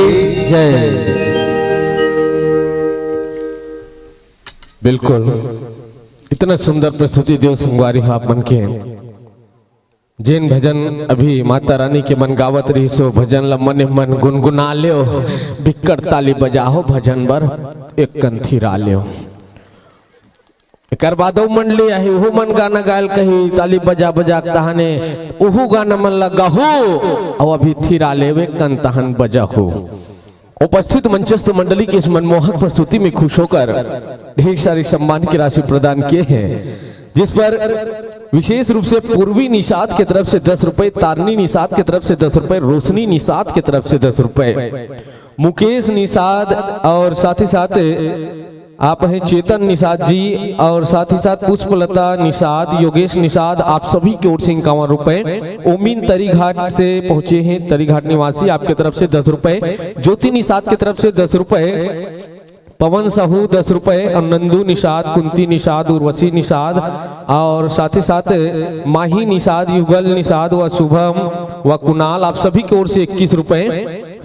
जय। बिल्कुल, इतना सुंदर प्रस्तुति देव संगवारी हो आप मन के। जेन भजन अभी माता रानी के मन गावत रहिस, ओ भजन ल मने मन गुनगुना लेव, बिक्कट ताली बजाहो भजन बर, एक कन थिरा लेव। एकर बाद अउ मंडली आही, उहू मन गाना गायल कही, ताली बजा बजा के तहाने उहू गाना मन ल गाहू, अउ अभी थिरा लेव, एक कन तहन बजाहू। उपस्थित मंचस्थ मंडली की इस मनमोहक प्रस्तुति में खुश होकर ढेर सारी सम्मान की राशि प्रदान किए हैं, जिस पर विशेष रूप से पूर्वी निषाद की तरफ से दस रुपए, तारनी निषाद की तरफ से दस रुपए, रोशनी निषाद की तरफ से दस रुपए, मुकेश निषाद और साथ ही साथ आप हैं चेतन निषाद जी और साथ ही साथ पुष्पलता निषाद, योगेश निषाद, आप सभी की ओर से इक्यावन रुपए। ओमिन तरीघाट से पहुंचे हैं, तरीघाट निवासी, आपके तरफ से दस रुपए। ज्योति निषाद की तरफ से दस रुपए, पवन साहू दस रुपए और नंदू निषाद, कुंती निषाद, उर्वशी निषाद और साथ ही साथ माही निषाद, युगल निषाद व शुभम व कुणाल, आप सभी की ओर से इक्कीस रुपए।